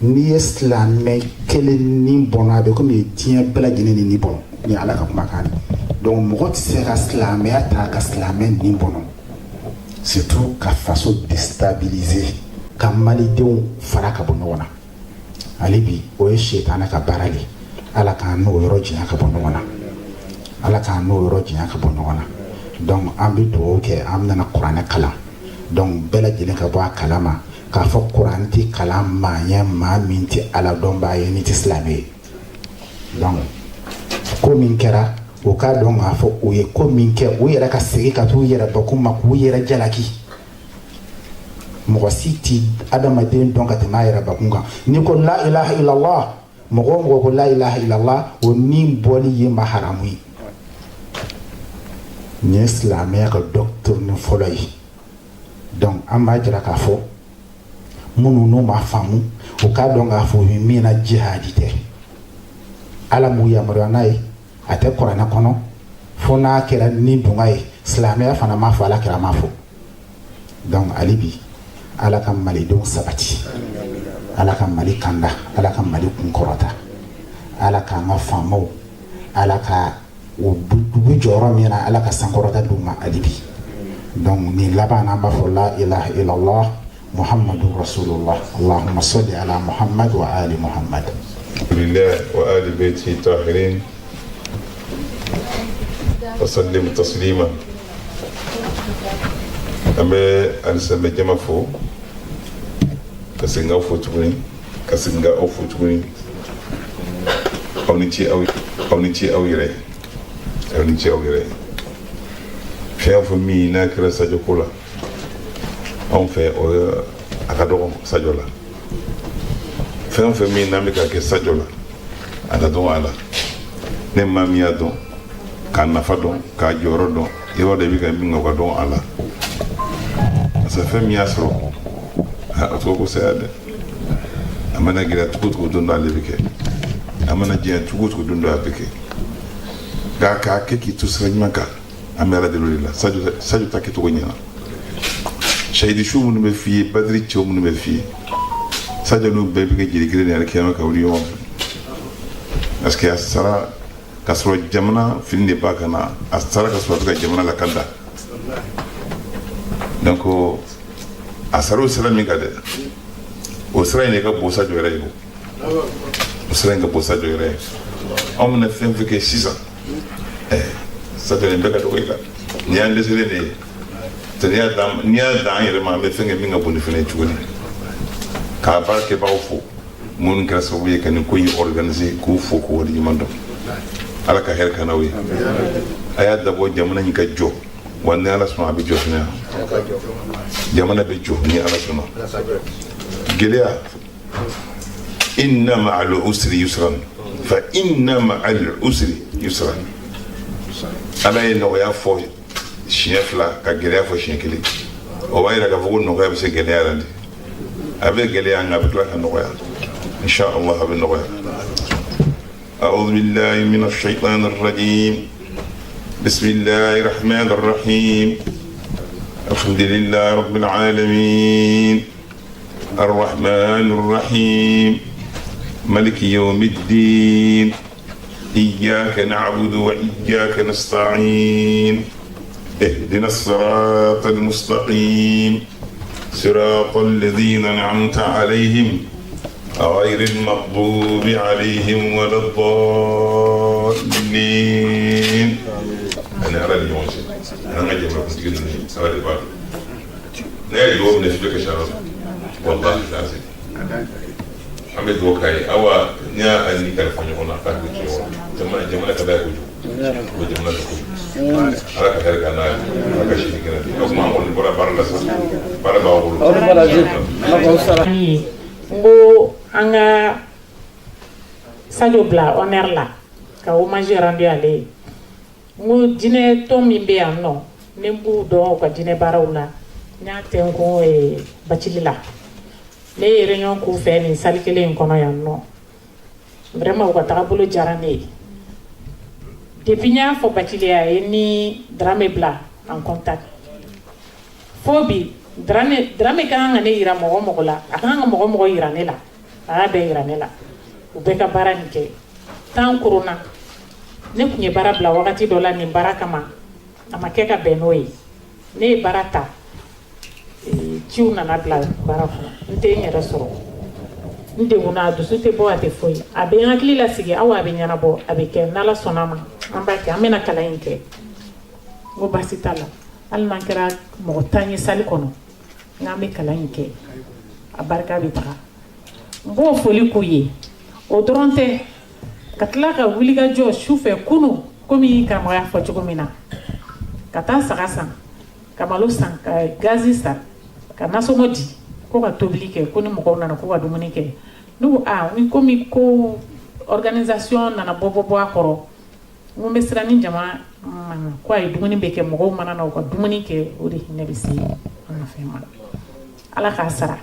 n'i ye silamɛ kelen ni bɔnna, a bɛ komi i ye diɲɛ bɛɛ lajɛlen ni bɔnɔ ni Ala ka kumakan ye. Donc mɔgɔ tɛ se ka silamɛya ta ka silamɛ ni bɔnɔ, surtout ka faso déstabiliser, ka malidenw fara ka bɔ ɲɔgɔn na. Ale bi, o ye setanɛ ka baara de. Ala k'an n'o yɔrɔ janya ka bɔ ɲɔgɔn na, Ala k'an n'o yɔrɔ janya ka bɔ ɲɔgɔn na. Donc an bɛ dugawu kɛ, an bɛna kuranɛ kalan. Donc bɛɛ lajɛlen ka bɔ a kalama k'a fɔ kuranɛ tɛ kalan maa ɲɛ, maa min tɛ Ala dɔnbaa ye, ni tɛ silamɛ ye. Donc ko min kɛra, o k'a dɔn k'a fɔ u ye ko min kɛ, u yɛrɛ ka segin ka t'u yɛrɛ bakun ma k'u yɛrɛ jalaki. Mɔgɔ si ti adamaden dɔn ka tɛmɛ a yɛrɛ bakun kan. N'i ko la ilaha illallah, mɔgɔ o mɔgɔ ko la ilaha illallah, o ni bɔli ye ma haramu ye. Nin ye silamɛya ka doctrine fɔlɔ ye. Donc an b'a jira k'a fɔ minnu n'u ma faamu, u k'a dɔn k'a fɔ u bɛ min na, jihadi tɛ. Ala m'u yamaruya n'a ye. A tɛ kuranɛ kɔnɔ, fo n'a kɛra ni dunga ye. Silamɛya fana m'a fɔ, ala kira m'a fɔ. Donc hali bi, ala ka malidenw sabati, ala ka Mali kanda, ala ka Mali kunkɔrɔta, ala k'an ka faamaw, ala ka u bɛ jɔyɔrɔ min na, ala ka sankɔrɔta d'u ma hali bi. Donc nin laban na, an b'a fɔ: la ilaha illallah muhammadu rasulullah, allahumma salli ala Muhammad wa ali Muhammad. لله وآل بيته الطاهرين وسلم تسليما. An bɛ alisilamɛ jama fo, ka segin k'aw fo tuguni, ka segin k'aw fo tuguni. Aw ni ce, aw aw ni ce, aw yɛrɛ, aw ni ce, aw yɛrɛ. Fɛn o fɛn min n'a kɛra Sadio ko la anw fɛ, o ye a ka dɔgɔ Sadio la. Fɛn o fɛn min n'an bɛ ka kɛ Sadio la, a ka dɔgɔ a la. Ne maa min y'a dɔn, k'a nafa dɔn, k'a jɔyɔrɔ dɔn, i b'a dɔn i bɛ ka min kɛ, o ka dɔgɔ a la, parce que fɛn min y'a sɔrɔ, a tɔgɔ ko saya dɛ. A mana gɛlɛya cogo o cogo, don dɔ ale bɛ kɛ. A mana diɲɛ cogo o cogo, don dɔ a bɛ kɛ. Nka k'a kɛ k'i to sira ɲuman kan, an bɛ Ala deli o de la. Sadio ta kɛcogo ɲɛna. Sahidi su minnu bɛ f'i ye, Badiri cɛw minnu bɛ f'i ye, Sadio n'u bɛɛ bɛ kɛ jeli kelen de alikiyama ka wuli ɲɔgɔn fɛ, parce que a sara k'a sɔrɔ jamana fini de b'a kan na, a sara ka sɔrɔ a bɛ ka jamana lakanda. Donc a sara o sira min kan dɛ, o sira in de ka bon Sadio yɛrɛ ye. O sira in ka bon Sadio yɛrɛ ye. Anw bɛna fɛn fɛn kɛ sisan, Sadio, nin bɛɛ ka dɔgɔ i la. Nin y'an dɛsɛlen de ye. N'i y'a dan an yɛrɛ ma, an bɛ fɛn kɛ min ka bon ni fɛnɛ ye tuguni. K'a baarakɛbagaw fo, minnu kɛra sababu ye ka nin ko in organiser, k'u fo, k'u waleɲuman dɔn. Ala ka hɛrɛ ka n'aw ye. A y'a dabɔ jamana in ka jɔ wa, ni Ala sɔnna, a bɛ jɔ fɛnɛ. Jamana bɛ jɔ ni Ala sɔnna. Gɛlɛya, inna ma'al usri yusran, fa inna ma'al usri yusran. Ala ye nɔgɔya fɔ siɲɛ fila, ka gɛlɛya fɔ siɲɛ kelen. O b'a yira k'a fɔ ko nɔgɔya bɛ se gɛlɛya la de. A bɛ gɛlɛya, nka a bɛ tila ka nɔgɔya, insha Allah, a bɛ nɔgɔya. أعوذ بالله من الشيطان الرجيم، بسم الله الرحمن الرحيم، الحمد لله رب العالمين، الرحمن الرحيم، ملك يوم الدين، إياك نعبد وإياك نستعين، اهدنا الصراط المستقيم، صراط الذين أنعمت عليهم، غير المغضوب عليهم ولا الضالين. أنا أرى اليوم أنا ما جمع كنت أرى الباب لا اليوم نشبك شرف والله العظيم. An bɛ dugawu k'a ye. Awa, n y'a ni kalifa ɲɔgɔn na k'a to ɲɔgɔn jamana, jamana ka d'a ye kojugu. O bɛ jamana fɛ kojugu. Ala ka hɛrɛ k'a n'a ye, Ala ka sini kɛnɛ di. O tuma an kɔni bɔra baara la sisan, baara b'aw bolo. N ko an ka Sadio bila honneur la, ka hommage rendu ale ye. N ko jinɛ tɔn min bɛ yan nɔ, ni n b'u dɔn u ka jinɛ baaraw la, n y'a tɛnkun Bacili la. Ne ye réunion k'u fɛ nin salle kelen in kɔnɔ yan nɔ. Vraiment, u ka tagabolo diyara ne ye. Depuis n y'a fɔ Bacili ye, a ye ni Darame bila en contact. Fo bi, Darame, Darame ka kan ka ne yira mɔgɔ mɔgɔ la, a ka kan ka mɔgɔ mɔgɔ yira ne la, a y'a bɛɛ yira ne la. U bɛɛ ka baara nin kɛ temps korona. Ne tun ye baara bila wagati dɔ la nin baara kama, a ma kɛ ka bɛn n'o ye. Ne ye baara ta, ciw nana bila baara kɔnɔ, n tɛ n yɛrɛ sɔrɔ, n degunna, a dusu tɛ bɔ, a tɛ foyi. A bɛ n hakili lasigi aw, a bɛ ɲɛnabɔ, a bɛ kɛ. N'Ala sɔnna a ma, an b'a kɛ, an bɛna kalan in kɛ. N ko baasi t'a la, hali n'an kɛra mɔgɔ 10 ye salle kɔnɔ, n'an bɛ kalan in kɛ, a barika bɛ taga. N b'o foli k'u ye. O dɔrɔn tɛ, ka tila ka wulikajɔ su fɛ kunu, komi karamɔgɔ y'a fɔ cogo min na, ka taa saga san, ka malo san, ka gazi san, ka nasɔngɔ di, ko ka tobili kɛ, ko ni mɔgɔw nana ko ka dumuni kɛ. Ne ko aa, ni komi ko organisation nana bɔ bɔ bɔ a kɔrɔ, n ko n bɛ siran ni jama mana ko a ye dumuni bɛ kɛ, mɔgɔw mana na u ka dumuni kɛ, o de hinɛ bɛ se an ka fɛn ma. Ala k'a sara.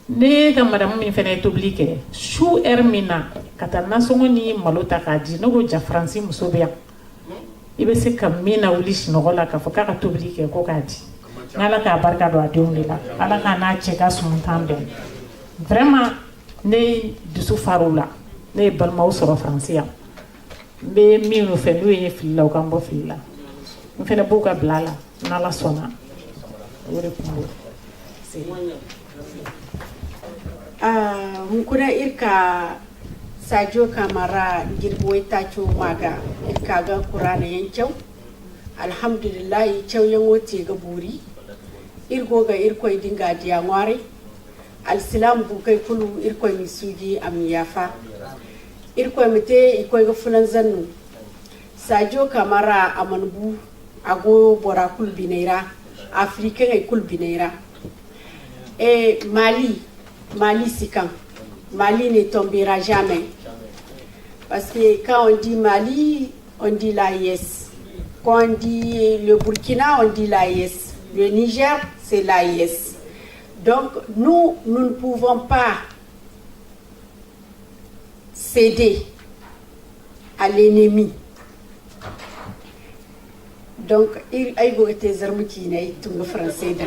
Ne ka madamu min fana ye tobili kɛ su heure min na ka taa nasɔngɔ ni malo ta k'a di, ne ko ja Faransi muso bɛ yan, i bɛ se ka min na wuli sunɔgɔ la k'a fɔ k'a ka tobili kɛ ko k'a di. N'Ala k'a barika don a denw de la, Ala k'a n'a cɛ ka sumuntan bɛn. Vraiment, ne dusu far'u la. Ne ye balimaw sɔrɔ Faransi yan, n bɛ minnu fɛ, n'u ye fili la, u ka n bɔ fili la, n fana b'u ka bila la n'Ala sɔnna. O de tun don. Hunkuna irka Sadio Kamara girbi waytaaco maga irka ga Qur'ana yancaw. Alhamdulillah, caw yango te ga buri irgo ga irkoy dinga diya ngware alsilam bukai kulu irkoy mi suji am yafa irkoy mite ikoy ga fulan zannu. Sadio Kamara amanbu ago bora kul bineira africain ay kul bineira et Mali. Mali sikan. Mali ne tombera jamais. Parce que quand on dit Mali, on dit l'AES. Quand on dit le Burkina, on dit l'AES. Le Niger, c'est l'AES. Donc, nous, nous ne pouvons pas céder à l'ennemi. Donc, il ay go te zarmuki ne tunga français da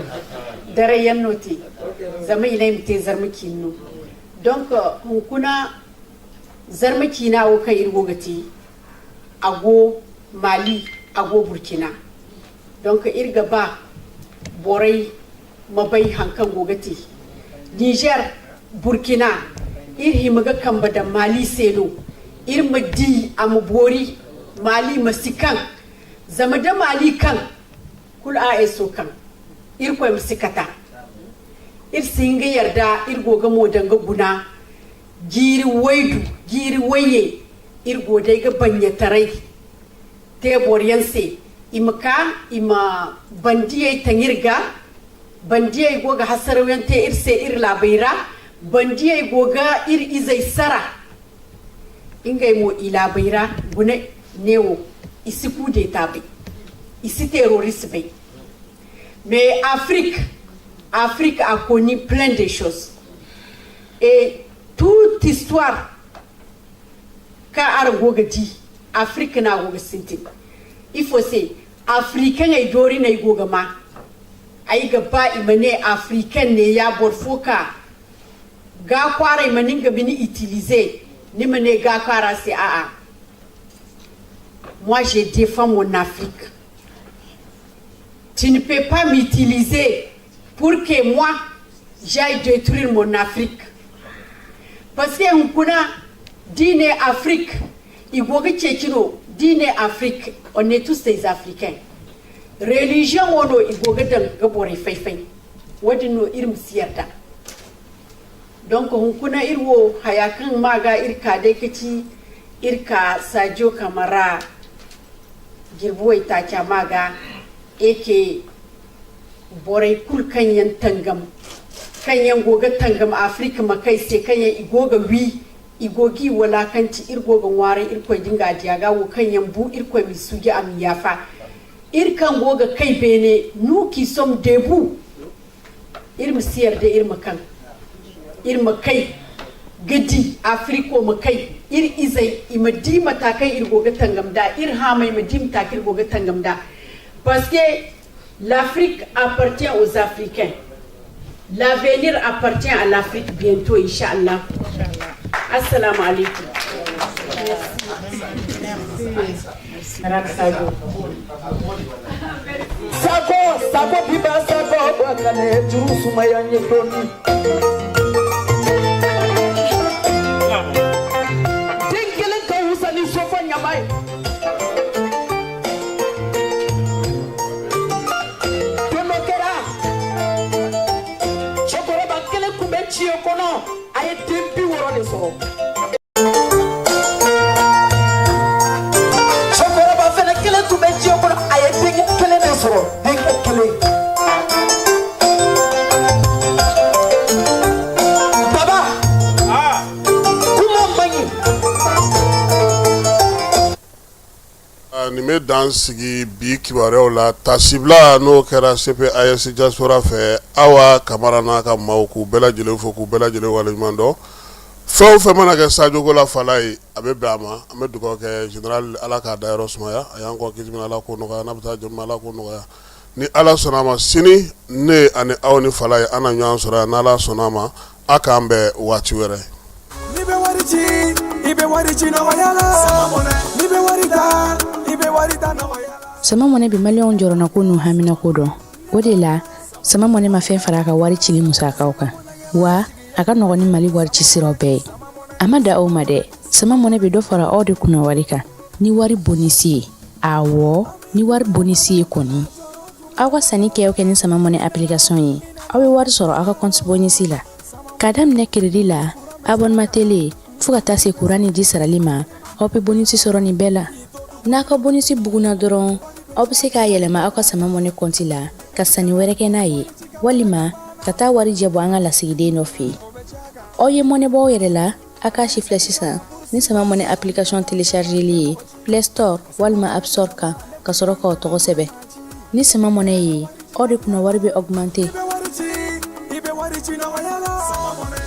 dare yannoti zama ina te zarmuki no. Donc hunkuna zarmuki na o kai irgo gati ago Mali, ago Burkina. Donc irga ba borai mabai hankan gogati Niger, Burkina ir himaga kamba da Mali seno ir madi amubori Mali masikan zama da Mali kan kul a so kan ir koy musikata ir singa yarda ir goga mo danga guna giri waidu giri waye ir godai ga banya tarai te boryanse imaka ima bandiye tangirga bandiye goga hasarawen te ir se ir labaira bandiye goga ir izai sara ingai mo ilabaira guna newo isi coup d'état bai isi terroriste bai. Mais Afrique a connu plein de choses et toute histoire ka argoga di Afrique na goga sintin il faut c'est africain ay dori na goga ma ay ga ba imane africain ne ya borfoka ga kwara imane ga bini utiliser ni mane ga kwara c'est a a. Moi, je défends mon Afrique. Tu ne peux pas m'utiliser pour que moi, j'aille détruire mon Afrique. Parce que on dîne Afrique, dîne Afrique, on est tous des Africains. Religion, on est donc, on connaît irwo hayakan maga irka dekati irka Sadio Kamara girbuwai ta maga eke borai kul kanyan tangam kanyan goga tangam Afrika makai sai kanyan igoga wi igogi walakanci irgoga ware irkoi dinga diaga wo kanyan bu irkoi misugi am yafa irkan goga kai bene nous qui sommes debout irmu siyar da irma kan irma kai gadi Afriko makai ir izai imadi matakai ir goga tangamda ir hamai imadi matakai goga tangamda. Parce que l'Afrique appartient aux Africains, l'avenir appartient à l'Afrique bientôt, inchallah. Assalamu alaikum. Merci. Sako sako biba sako bakane juru sumaya nyetoni. A ye den 60 de sɔrɔ. Cɛkɔrɔba fɛnɛ kelen tun bɛ diɲɛ kɔnɔ, a ye denkɛ kelen de sɔrɔ, denkɛ kelen. Baba, kuma man ɲi. nin bɛ dan sigi bi kibaruyaw la tasibila n'o kɛra CPAS diaspora fɛ Awa Kamara n'a ka maaw k'u bɛɛ lajɛlen fo k'u bɛɛ lajɛlen waleɲuman dɔn fɛn o fɛn mana kɛ Sadio ko la Falaye a bɛ bɛn a ma an bɛ dugawu kɛ général Ala k'a dayɔrɔ sumaya a y'an kɔn kisi min Ala k'o nɔgɔya n'a bɛ taa jɔ min Ala k'o nɔgɔya ni Ala sɔnna a ma sini ne ani aw ni Falaye an na ɲɔgɔn sɔrɔ yan n'Ala sɔnna a ma a k'an bɛn waati wɛrɛ. N'i bɛ wari ci i bɛ wari ci nɔgɔya la n'i bɛ wari ta i bɛ wari ta nɔgɔya la. Sama Mɔnɛ bɛ maliyɛnw jɔrɔnako n'u haminako dɔn o de la Sama Mɔnɛ ma fɛn fara a ka wari cili musakaw kan wa a ka nɔgɔn ni Mali wari ci siraw bɛɛ ye a ma dan o ma dɛ Sama Mɔnɛ bɛ dɔ fara aw de kunna wari kan ni wari bonisi ye awɔ ni wari bonisi ye kɔni aw ka sanni kɛ o kɛ ni Sama Mɔnɛ application ye aw bɛ wari sɔrɔ aw ka compte bonus la k'a daminɛ crédit la abonnement télé fo ka taa se kuran ni ji sarali ma aw bɛ bonus sɔrɔ nin bɛɛ la n'a ka bonus bugunna dɔrɔn aw bɛ se k'a yɛlɛma aw ka Sama Mɔnɛ compte la ka sanni wɛrɛ kɛ n'a ye walima ka taa warijɛ bɔ an ka lasigiden dɔ fɛ yen aw ye mɔnɛ bɔ aw yɛrɛ la a k'a sifilɛ sisan ni Sama Mɔnɛ application téléchargeli ye Play Store walima App Store kan ka sɔrɔ k'aw tɔgɔ sɛbɛn ni Sama Mɔnɛ ye aw de kunna wari bɛ augmenter.